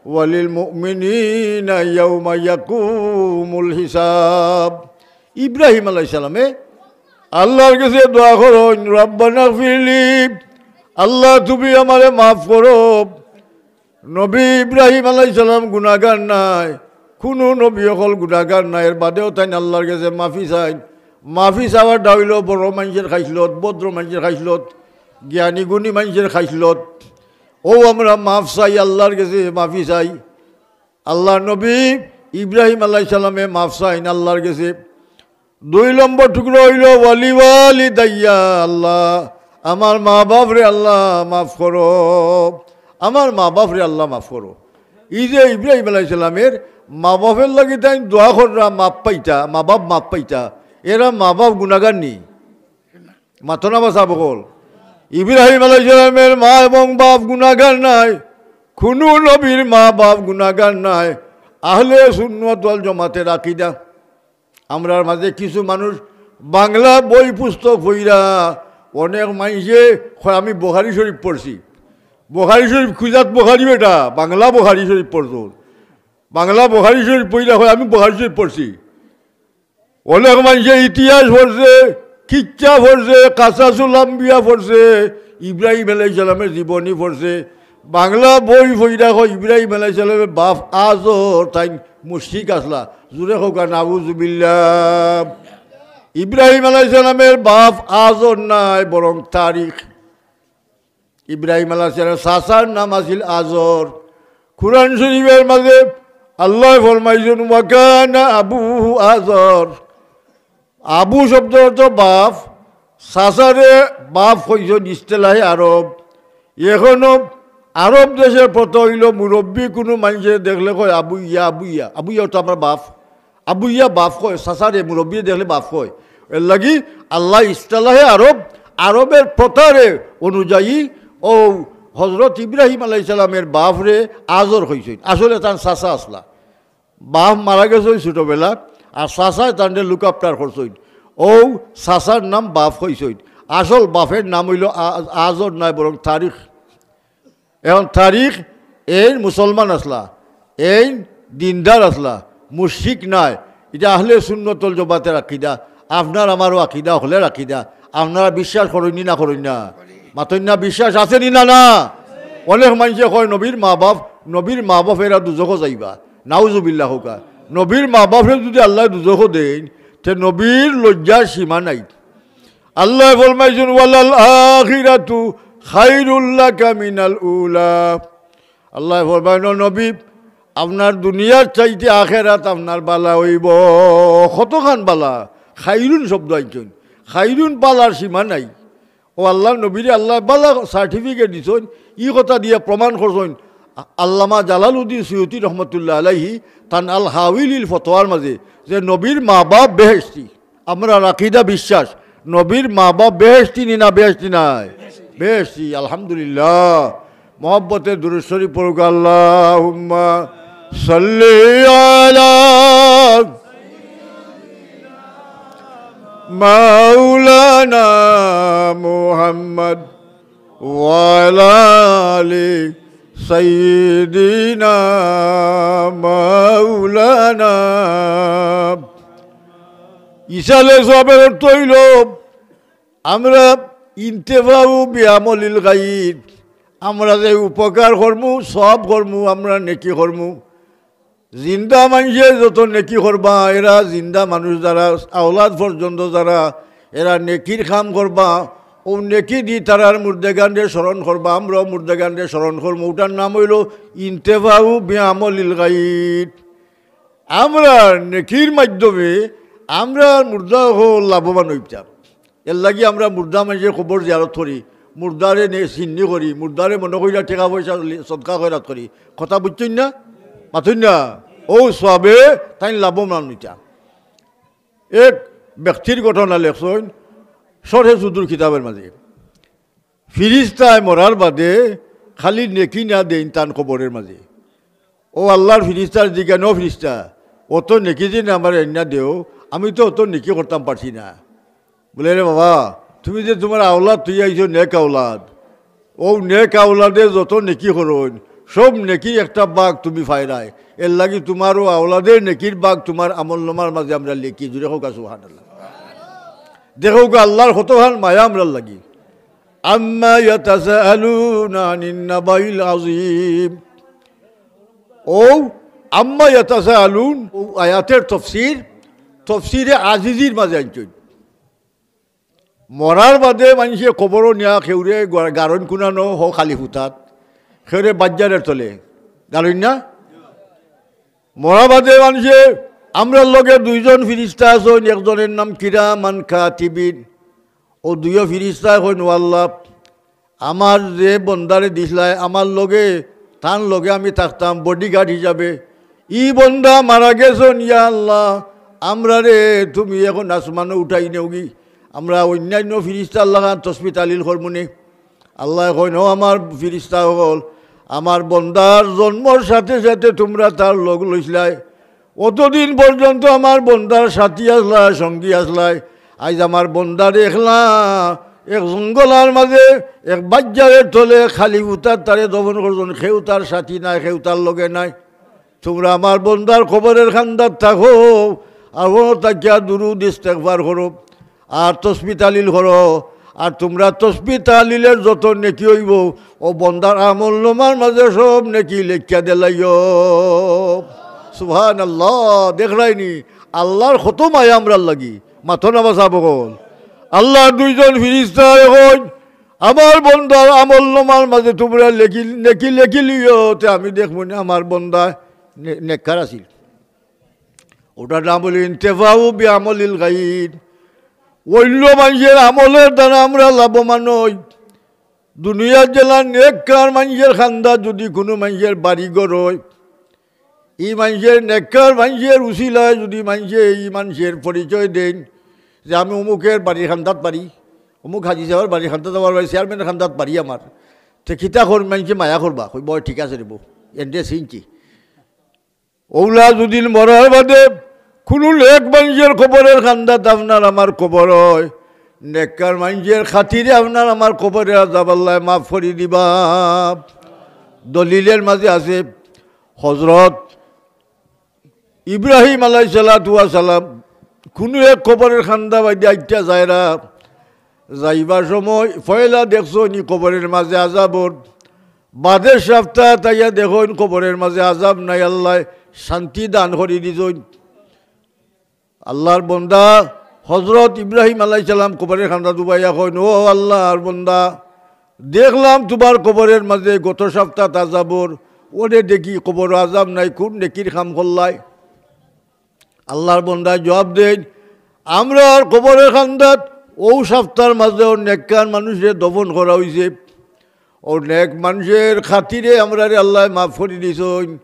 وللمؤمنين يوم يقوم الحساب। ইব্রাহিম আলাইহিস সালামে আল্লার গেছে দোয়া করইন, ربنا اغفر لي, আল্লা তুমি আমারে মাফ করো। নবী ইব্রাহিম আলাইহিস সালাম গুনাগার নায়, কুনু নবী অকল গুনাগার নায়। এর বাদেও তাইন আল্লার গেছে মাফি চাইন। মাফি চাওয়াটা অইলো বড় মানষর খাইছলত, ভদ্র মানষর খাইছলত, জ্ঞানী গুণী মানষর খাইছলত। অউ আমরা মাফ চাই, আল্লার গেছে মাফি চাই। আল্লার নবী ইব্রাহিম আলাইহিস সালামে মাফ চাইন আল্লার গেছে। দুই নম্বর টুকরা অইলো ولوالدي, আল্লা আমার মা বাফরে আল্লা মাফ করো, আমার মা বাফরে আল্লা মাফ করো। ই যে ইব্রাহিম আলাইহিস সালামের মা বাফর লাগি তাইন দোয়া কররা মাফ পাইতা, মা বাফ মাফ পাইতা, এরা মা বাফ গুনাগার নি? মাতো না বা সাব অকল। ইব্রাহিম আলাইহিস সালামের মা এবং বাফ গুনাগার নায়, কুনু নবীর মা বাফ গুনাগার নায়। আহলে সুন্নত ওয়াল জামাতের আকিদা। আমরার মাজে কিছু মানুষ বাংলা বই পুস্তক পইরা, অনেক মানষে কয়, "আমি বুখারী শরীফ পড়ছি।" বুখারী শরীফ খুজাত বুখারী বেটা, বাংলা বুখারী শরীফ পড়তো। বাংলা বুখারী শরীফ পইরা কয়, "আমি বুখারী শরীফ পড়ছি।" অনেক মানষে ইতিহাস পড়ছে, কিচ্ছা পড়ছে, কাসাসুল আম্বিয়া পড়ছে, ইব্রাহিম আলাইহিস সালামের জীবনী পড়ছে। বাংলা বই পইরা কয় ইব্রাহিম আলাইহিস সালামের বাফ আজর তাইন মুশরিক আছলা। জুরে কউক্কা, নাউজুবিল্লাহ। ইব্রাহিম আলাইহিস সালামের বাফ আজর নায়, বরং তারিখ। ইব্রাহিম আলাইহিস সালামের চাচার নাম আছিল আজর। কুরআন শরীফর মাজে আল্লায় ফরমাইছইন, "ওয়াকানা আবুহু আজর।" আবু শব্দর অর্থ বাফ, চাচারে বাফ কইছইন ইস্তেলাহে আরব। এখনো আরব দেশর প্রথা অইলো মুরব্বি কুনু মানষে দেখলে কয়, "আবুইয়া, আবুইয়া।" আবুইয়া অর্থ আমার বাফ। আবুইয়া বাফ কয়, চাচারে, মুরব্বিরে দেখলে বাফ কয়। এরলাগি আল্লায় ইস্তেলাহে আরব, আরবর প্রথার অনুযায়ী অউ হজরত ইব্রাহিম আলাইহিস সালামের বাফরে আজর কইছইন। আসলে তান চাচা আছলা। বাফ মারা গেছইন ছোটবেলা, আর চাচায় তানরে look after করছইন। অউ চাচার নাম বাফ কইছইন। আসল বাফর নাম অইলো আ-, আজর নায়, বরং তারিখ। এখন তারিখ এইন মুসলমান আছলা, এইন দিনদার আছলা, মুশরিক নায়। ইটা আহলে সুন্নত ওয়াল জামাতের আকিদা, আপনার আমারও আকিদা, অকলর আকিদা। আপনারা বিশ্বাস করইন নি না করইন না? মাতইন না, বিশ্বাস আছে নি না, না? অনেক মানষে কয় নবীর মা বাফ, নবীর মা বাফ এরা দুজখো যাইবা। নাউজুবিল্লাহ কউক্কা। নবীর মা বাফরে যুদি আল্লায় দুজখো দেইন, তে নবীর লজ্জার সীমা নাই। আল্লায় ফরমাইছইন, "ওয়ালাল আখিরাতু খাইরুল লাকা মিনাল উলা।" আল্লায় ফরমাইন, "ও নবী, আপনার দুনিয়ার চাইতে আখেরাত আপনার বালা অইবো।" কতখান বালা? খাইরুন শব্দ আনছইন। খাইরুন বালার সীমা নাই। অউ আল্লার নবীরে আল্লায় বালা certificate দিছইন, ই কথা দিয়া প্রমাণ করছইন। আ-, আল্লামা জালালউদ্দিন সুয়ুতী রহমতুল্লাহ আলাইহি তান আল হাউয়িলিল ফতোয়ার মাঝে যে নবীর মা বাপ বেহেশতি, আমরার আকিদা বিশ্বাস, নবীর মা বাপ বেহেশতি নি না বেহেশতি নায়? বেহেশতি, আলহামদুলিল্লাহ। মহব্বতে দুরূদ শরীফ পড়ুক, আল্লাহুম্মা সাল্লি আলা মাওলানা মুহাম্মদ ওয়া আলা আলি সাইয়্যিদিনা মাওলানা। ইসালে সওয়াবের অর্থ অইলো, আমরা ইন্তেফাউ বিআমলিল গাইর, আমরা যে উপকার করমু, সওয়াব করমু, আমরা নেকি করমু। জিন্দা মানষে যত নেকি করবা, এরা জিন্দা মানুষ যারা, আওলাদ পর্যন্ত যারা, এরা নেকির কাম করবা, অউ নেকি দি তারার মুর্দেগানরে স্মরণ করবা, আমরাও মুর্দেগানরে স্মরণ করমু। অটার নাম অইলো ইন্তেফাউ বিআমলিল গাইর। আমরা নেকির মাধ্যমে আমরা মুর্দা অকল লাভবান অইতাম। এরলাগি আমরা মুর্দা মানষর কবর জিয়ারত করি, মুর্দারে নে-, সিন্নি করি, মুর্দারে মনো করিয়া টেকা পয়সা লি-, সদকা খয়রাত করি। কথা বুঝছইন না? মাতইন না? অউ সওয়াবে তাইন লাভবান অইতা। এক ব্যক্তির ঘটনা লেখছইন শরহে সুদুর কিতাবের মাঝে। ফিরিস্তায় মরার বাদে খালি নেকি না দেইন তান কবরের মাঝে। অউ আল্লার ফিরিস্তারে জিগাইন, "ও ফিরিস্তা, অত নেকি যে আমারে আইন্না দেও, আমি তো অত নেকি করতাম পারছি না।" বলে, "রে বাবা, তুমি যে তুমার আওলাদ থইয়া আইছো, নেক আওলাদ, অউ নেক আওলাদে যত নেকি করইন, সব নেকির একটা ভাগ তুমি পাইরায়। এরলাগি তুমার অউ আওলাদের নেকির ভাগ তুমার আমলনামার মাঝে আমরা লেখি।" জুরে কউক্কা সুবহানাল্লাহ। দেখউক্কা আল্লার কতখান মায়া আমরার লাগি। আম্মা ইয়াতাসাআলুনা আনিন নাবাইল আযীম। অউ আম্মা ইয়াতাসাআলুন, অউ আয়াতের তফসির, তফসিরে আজিজির মাঝে আনছইন। মরার বাদে মানষে কবরো নিয়া কেউরে গা-, গাড়ইন কুনানো, হউ খালি ফুতাত, কেউরে বাজ্জারের তলে গাড়ইন না। মরার বাদে মানষে, আমরার লগে দুইজন ফিরিস্তা আছইন, একজনের নাম কিরামান কাতিবিন। অউ দুইও ফিরিস্তায় কইন, "ও আল্লাহ, আমার যে বন্দারে দিছলায়, আমার লগে, তান লগে আমি থাকতাম bodyguard হিসাবে। ই বন্দা মারা গেছইন, ইয়া আল্লাহ, আমরারে তুমি এখন আসমানো উঠাই নেওগি, আমরা অইন্যাইন্য ফিরিস্তার লাখান তসবি তালিল করমুনে।" আল্লায় কইন, "ও আমার ফিরিস্তা অকল, আমার বন্দার জন্মর সাথে সাথে তুমরা তার লগ লইছলায়, অতদিন পর্যন্ত আমার বন্দার সাথী আছলায়, সঙ্গী আছলায়, আইজ আমার বন্দারে একলা এক জঙ্গলর মাঝে এক বাজ্জারের তলে খালি ফুতাত তারে দফন করছইন, কেউ তার সাথী নাই, কেউ তার লগে নাই। তুমরা আমার বন্দার কবরের কান্দাত থাকো, আর অনো থাকিয়া দুরুদ ইস্তেগফার করো, আর তসবি তালিল করো, আর তুমরা তসবি তালিলের যত নেকি অইবো, অউ বন্দার আমলনামার মাঝে সব নেকি লেখিয়া দিলাইও।" সুবহানাল্লাহ, দেখরায়নি, আল্লার কত মায়া আমরার লাগি। মাতো না বা সাব অকল। আল্লার দুইজন ফিরিস্তায় কইন, "আমার বন্দার আমলনামার মাঝে তুমরা লেখি, নেকি লেখিলিও, তে আমি দেখমুনে আমার বন্দা নে-, নেককার আছিল।" অটার নাম অইলো ইন্তেফাউ বিআমলিল গাইর। অইন্য মানষের আমলর দ্বারা আমরা লাভবান অই। দুনিয়ার যেলা নেককার মানষের কান্দাত যুদি কুনু মানষের বাড়ি ঘর অয়, ই মানষের নেককার মানষের উছিলায় যুদি মানষে ই মানষের পরিচয় দেইন যে আমি অমুকের বাড়ির কান্দাত বাড়ি, অমুক হাজি সাবর বাড়ির কান্দাত আমার বাড়ি, চেয়ারম্যানর কান্দাত বাড়ি আমার, তে কিতা কর, মানষে মায়া করবা, কইবা, "অয় ঠিক আছে রে বউ, এনরে চিনছি।" অউলা যুদি মরার বাদে কুনু নেক মানষের কবরের কান্দাত আপনার আমার কবর অয়, নেককার মানষের খাতিরে আপনার আমার কবরের আজাব আল্লায় মাফ করি দিবা। দলিলের মাঝে আছে, হজরত ইব্রাহিম আলাইহিস সালাতু ওয়াস সালাম কুনু এক কবরের কান্দা বায়দি আইতা যাইরা, যাইবার সময় পয়লা দেখছইন ই কবরের মাঝে আজাবর, বাদে সাপ্তা তাইয়া দেখইন কবরের মাঝে আজাব নাই, আল্লায় শান্তি দান করি দিছইন। আল্লার বন্দা হজরত ইব্রাহিম আলাইহিস সালাম কবরের কান্দাত উবাইয়া কইন, "ও আল্লার বন্দা, দেখলাম তুমার কবরের মাঝে গত সাপ্তাত আজাবর, অনে দেখি কবরো আজাব নাই, কুন নেকির কাম করলায়?" আল্লার বন্দায় জুয়াব দেইন, "আমরার কবরের কান্দাত অউ সাপ্তার মাঝে অউ নেককার মানুষরে দফন করা অইছে, অউ নেক মানষের খাতিরে আমরারে আল্লায় মাফ করি দিছইন।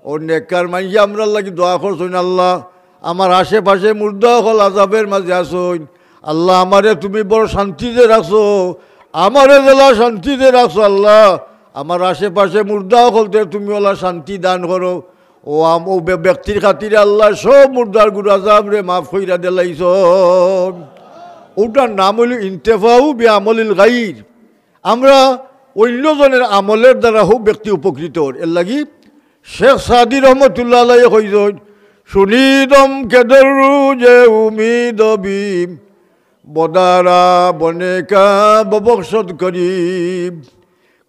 অউ নেককার মানষে আমরার লাগি দোয়া করছইন, "আল্লাহ, আমার আশেপাশে মুর্দা অকল আজাবের মাঝে আছইন। আল্লাহ, আমারে তুমি বড় শান্তিতে রাখছো, আমারে যেলা শান্তিতে রাখছো আল্লাহ, আমার আশেপাশে মুর্দা অকলতে তুমি অলা শান্তি দান করো।" অউ আম-, অউ ব্য-, ব্যক্তির খাতিরে আল্লায় সব মুর্দার গুনা আজাবরে মাফ কইরা দিলাইছইন। অউটার নাম অইলো ইন্তেফাউ বি আমলিল গাইর। আমরা অইন্য জনের আমলের দ্বারা হউ ব্যক্তি উপকৃত অর। এরলাগি শেখ সাদী রহমতুল্লাহ আলাইহি কইছইন, "শুনিদম কেদর রুজে উমিদ বি, বদারা বনে কা ববখশত করিব।"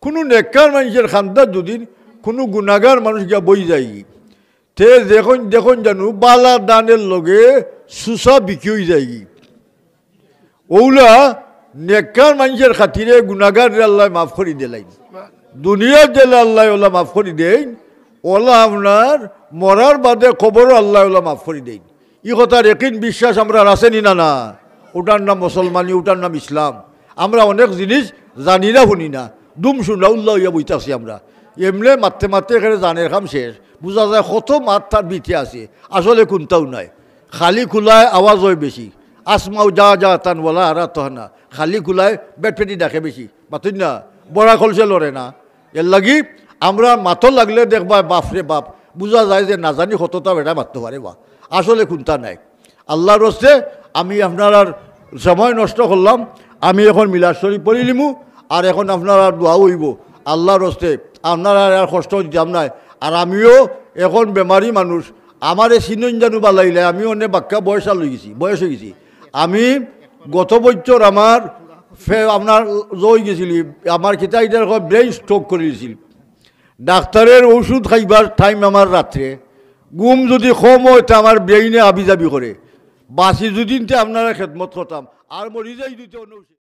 কুনু নেককার মানষের কান্দাত যুদি কুনু গুনাগার মানুষ গিয়া বই যায়গি, তে দেখইন, দেখইন জানু বালা ধানের লগে সুসা বিকি অই যায়গি। অউলা নেককার মানষের খাতিরে গুনাগাররে আল্লায় মাফ করি দিলাইন। দুনিয়াত যেলা আল্লায় অলা মাফ করি দেইন, অলা আপনার মরার বাদে কবরও আল্লায় অলা মাফ করি দেইন। ই কথার একিন বিশ্বাস আমরার আছে নি না? না, অটার নাম মুসলমানি, অটার নাম ইসলাম। আমরা অনেক জিনিস জানি না, হুনি না, দুম শুনা উল্লা অইয়া বই থাকছি আমরা। এমনে মাততে মাততে একেরে জানের কাম শেষ, বুঝা যায় কত মাত তার ভিতরে আছে, আসলে কুন্তাউ নাই। খালি খুলায় আওয়াজ অয় বেশি, আসমাউ যা যা তান ওয়ালা আরা তহানা, খালি খুলায় বেটফেটি ডাকে বেশি, মাতইন না, বড়া কলসে লড়ে না। এরলাগি আমরা মাতো লাগলে দেখবায়, বাফরে বাফ, বুঝা যায় যে না জানি কততা বেটা মাততো পারে বা, আসলে কুন্তা নাই। আল্লার ওয়াস্তে আমি আপনারার সময় নষ্ট করলাম, আমি এখন মিলাদ শরিফ পড়িলিমু, আর এখন আপনারার দোয়াও অইবো। আল্লার ওয়াস্তে আপনারারে আর কষ্ট দিতাম নায়। আর আমিও এখন বেমারি মানুষ, আমারে চিনইন জানু বালাইলে, আমি অনে বাক্কা বয়স অইগেছি, বয়স অইগেছি। আমি গত বছর আমার ফে-, আপনার অইগেছিলি, আমার কিতা ইটার কয় brain stroke করিলিছিল। ডাক্তারের ঔষধ খাইবার time আমার রাত্রে, ঘুম যুদি কম অয় তে আমার brain-এ হাবিজাবি করে। বাঁচি যুদি তে আপনারার খেদমত করতাম, আর মরি যাই যুদি তে অন্য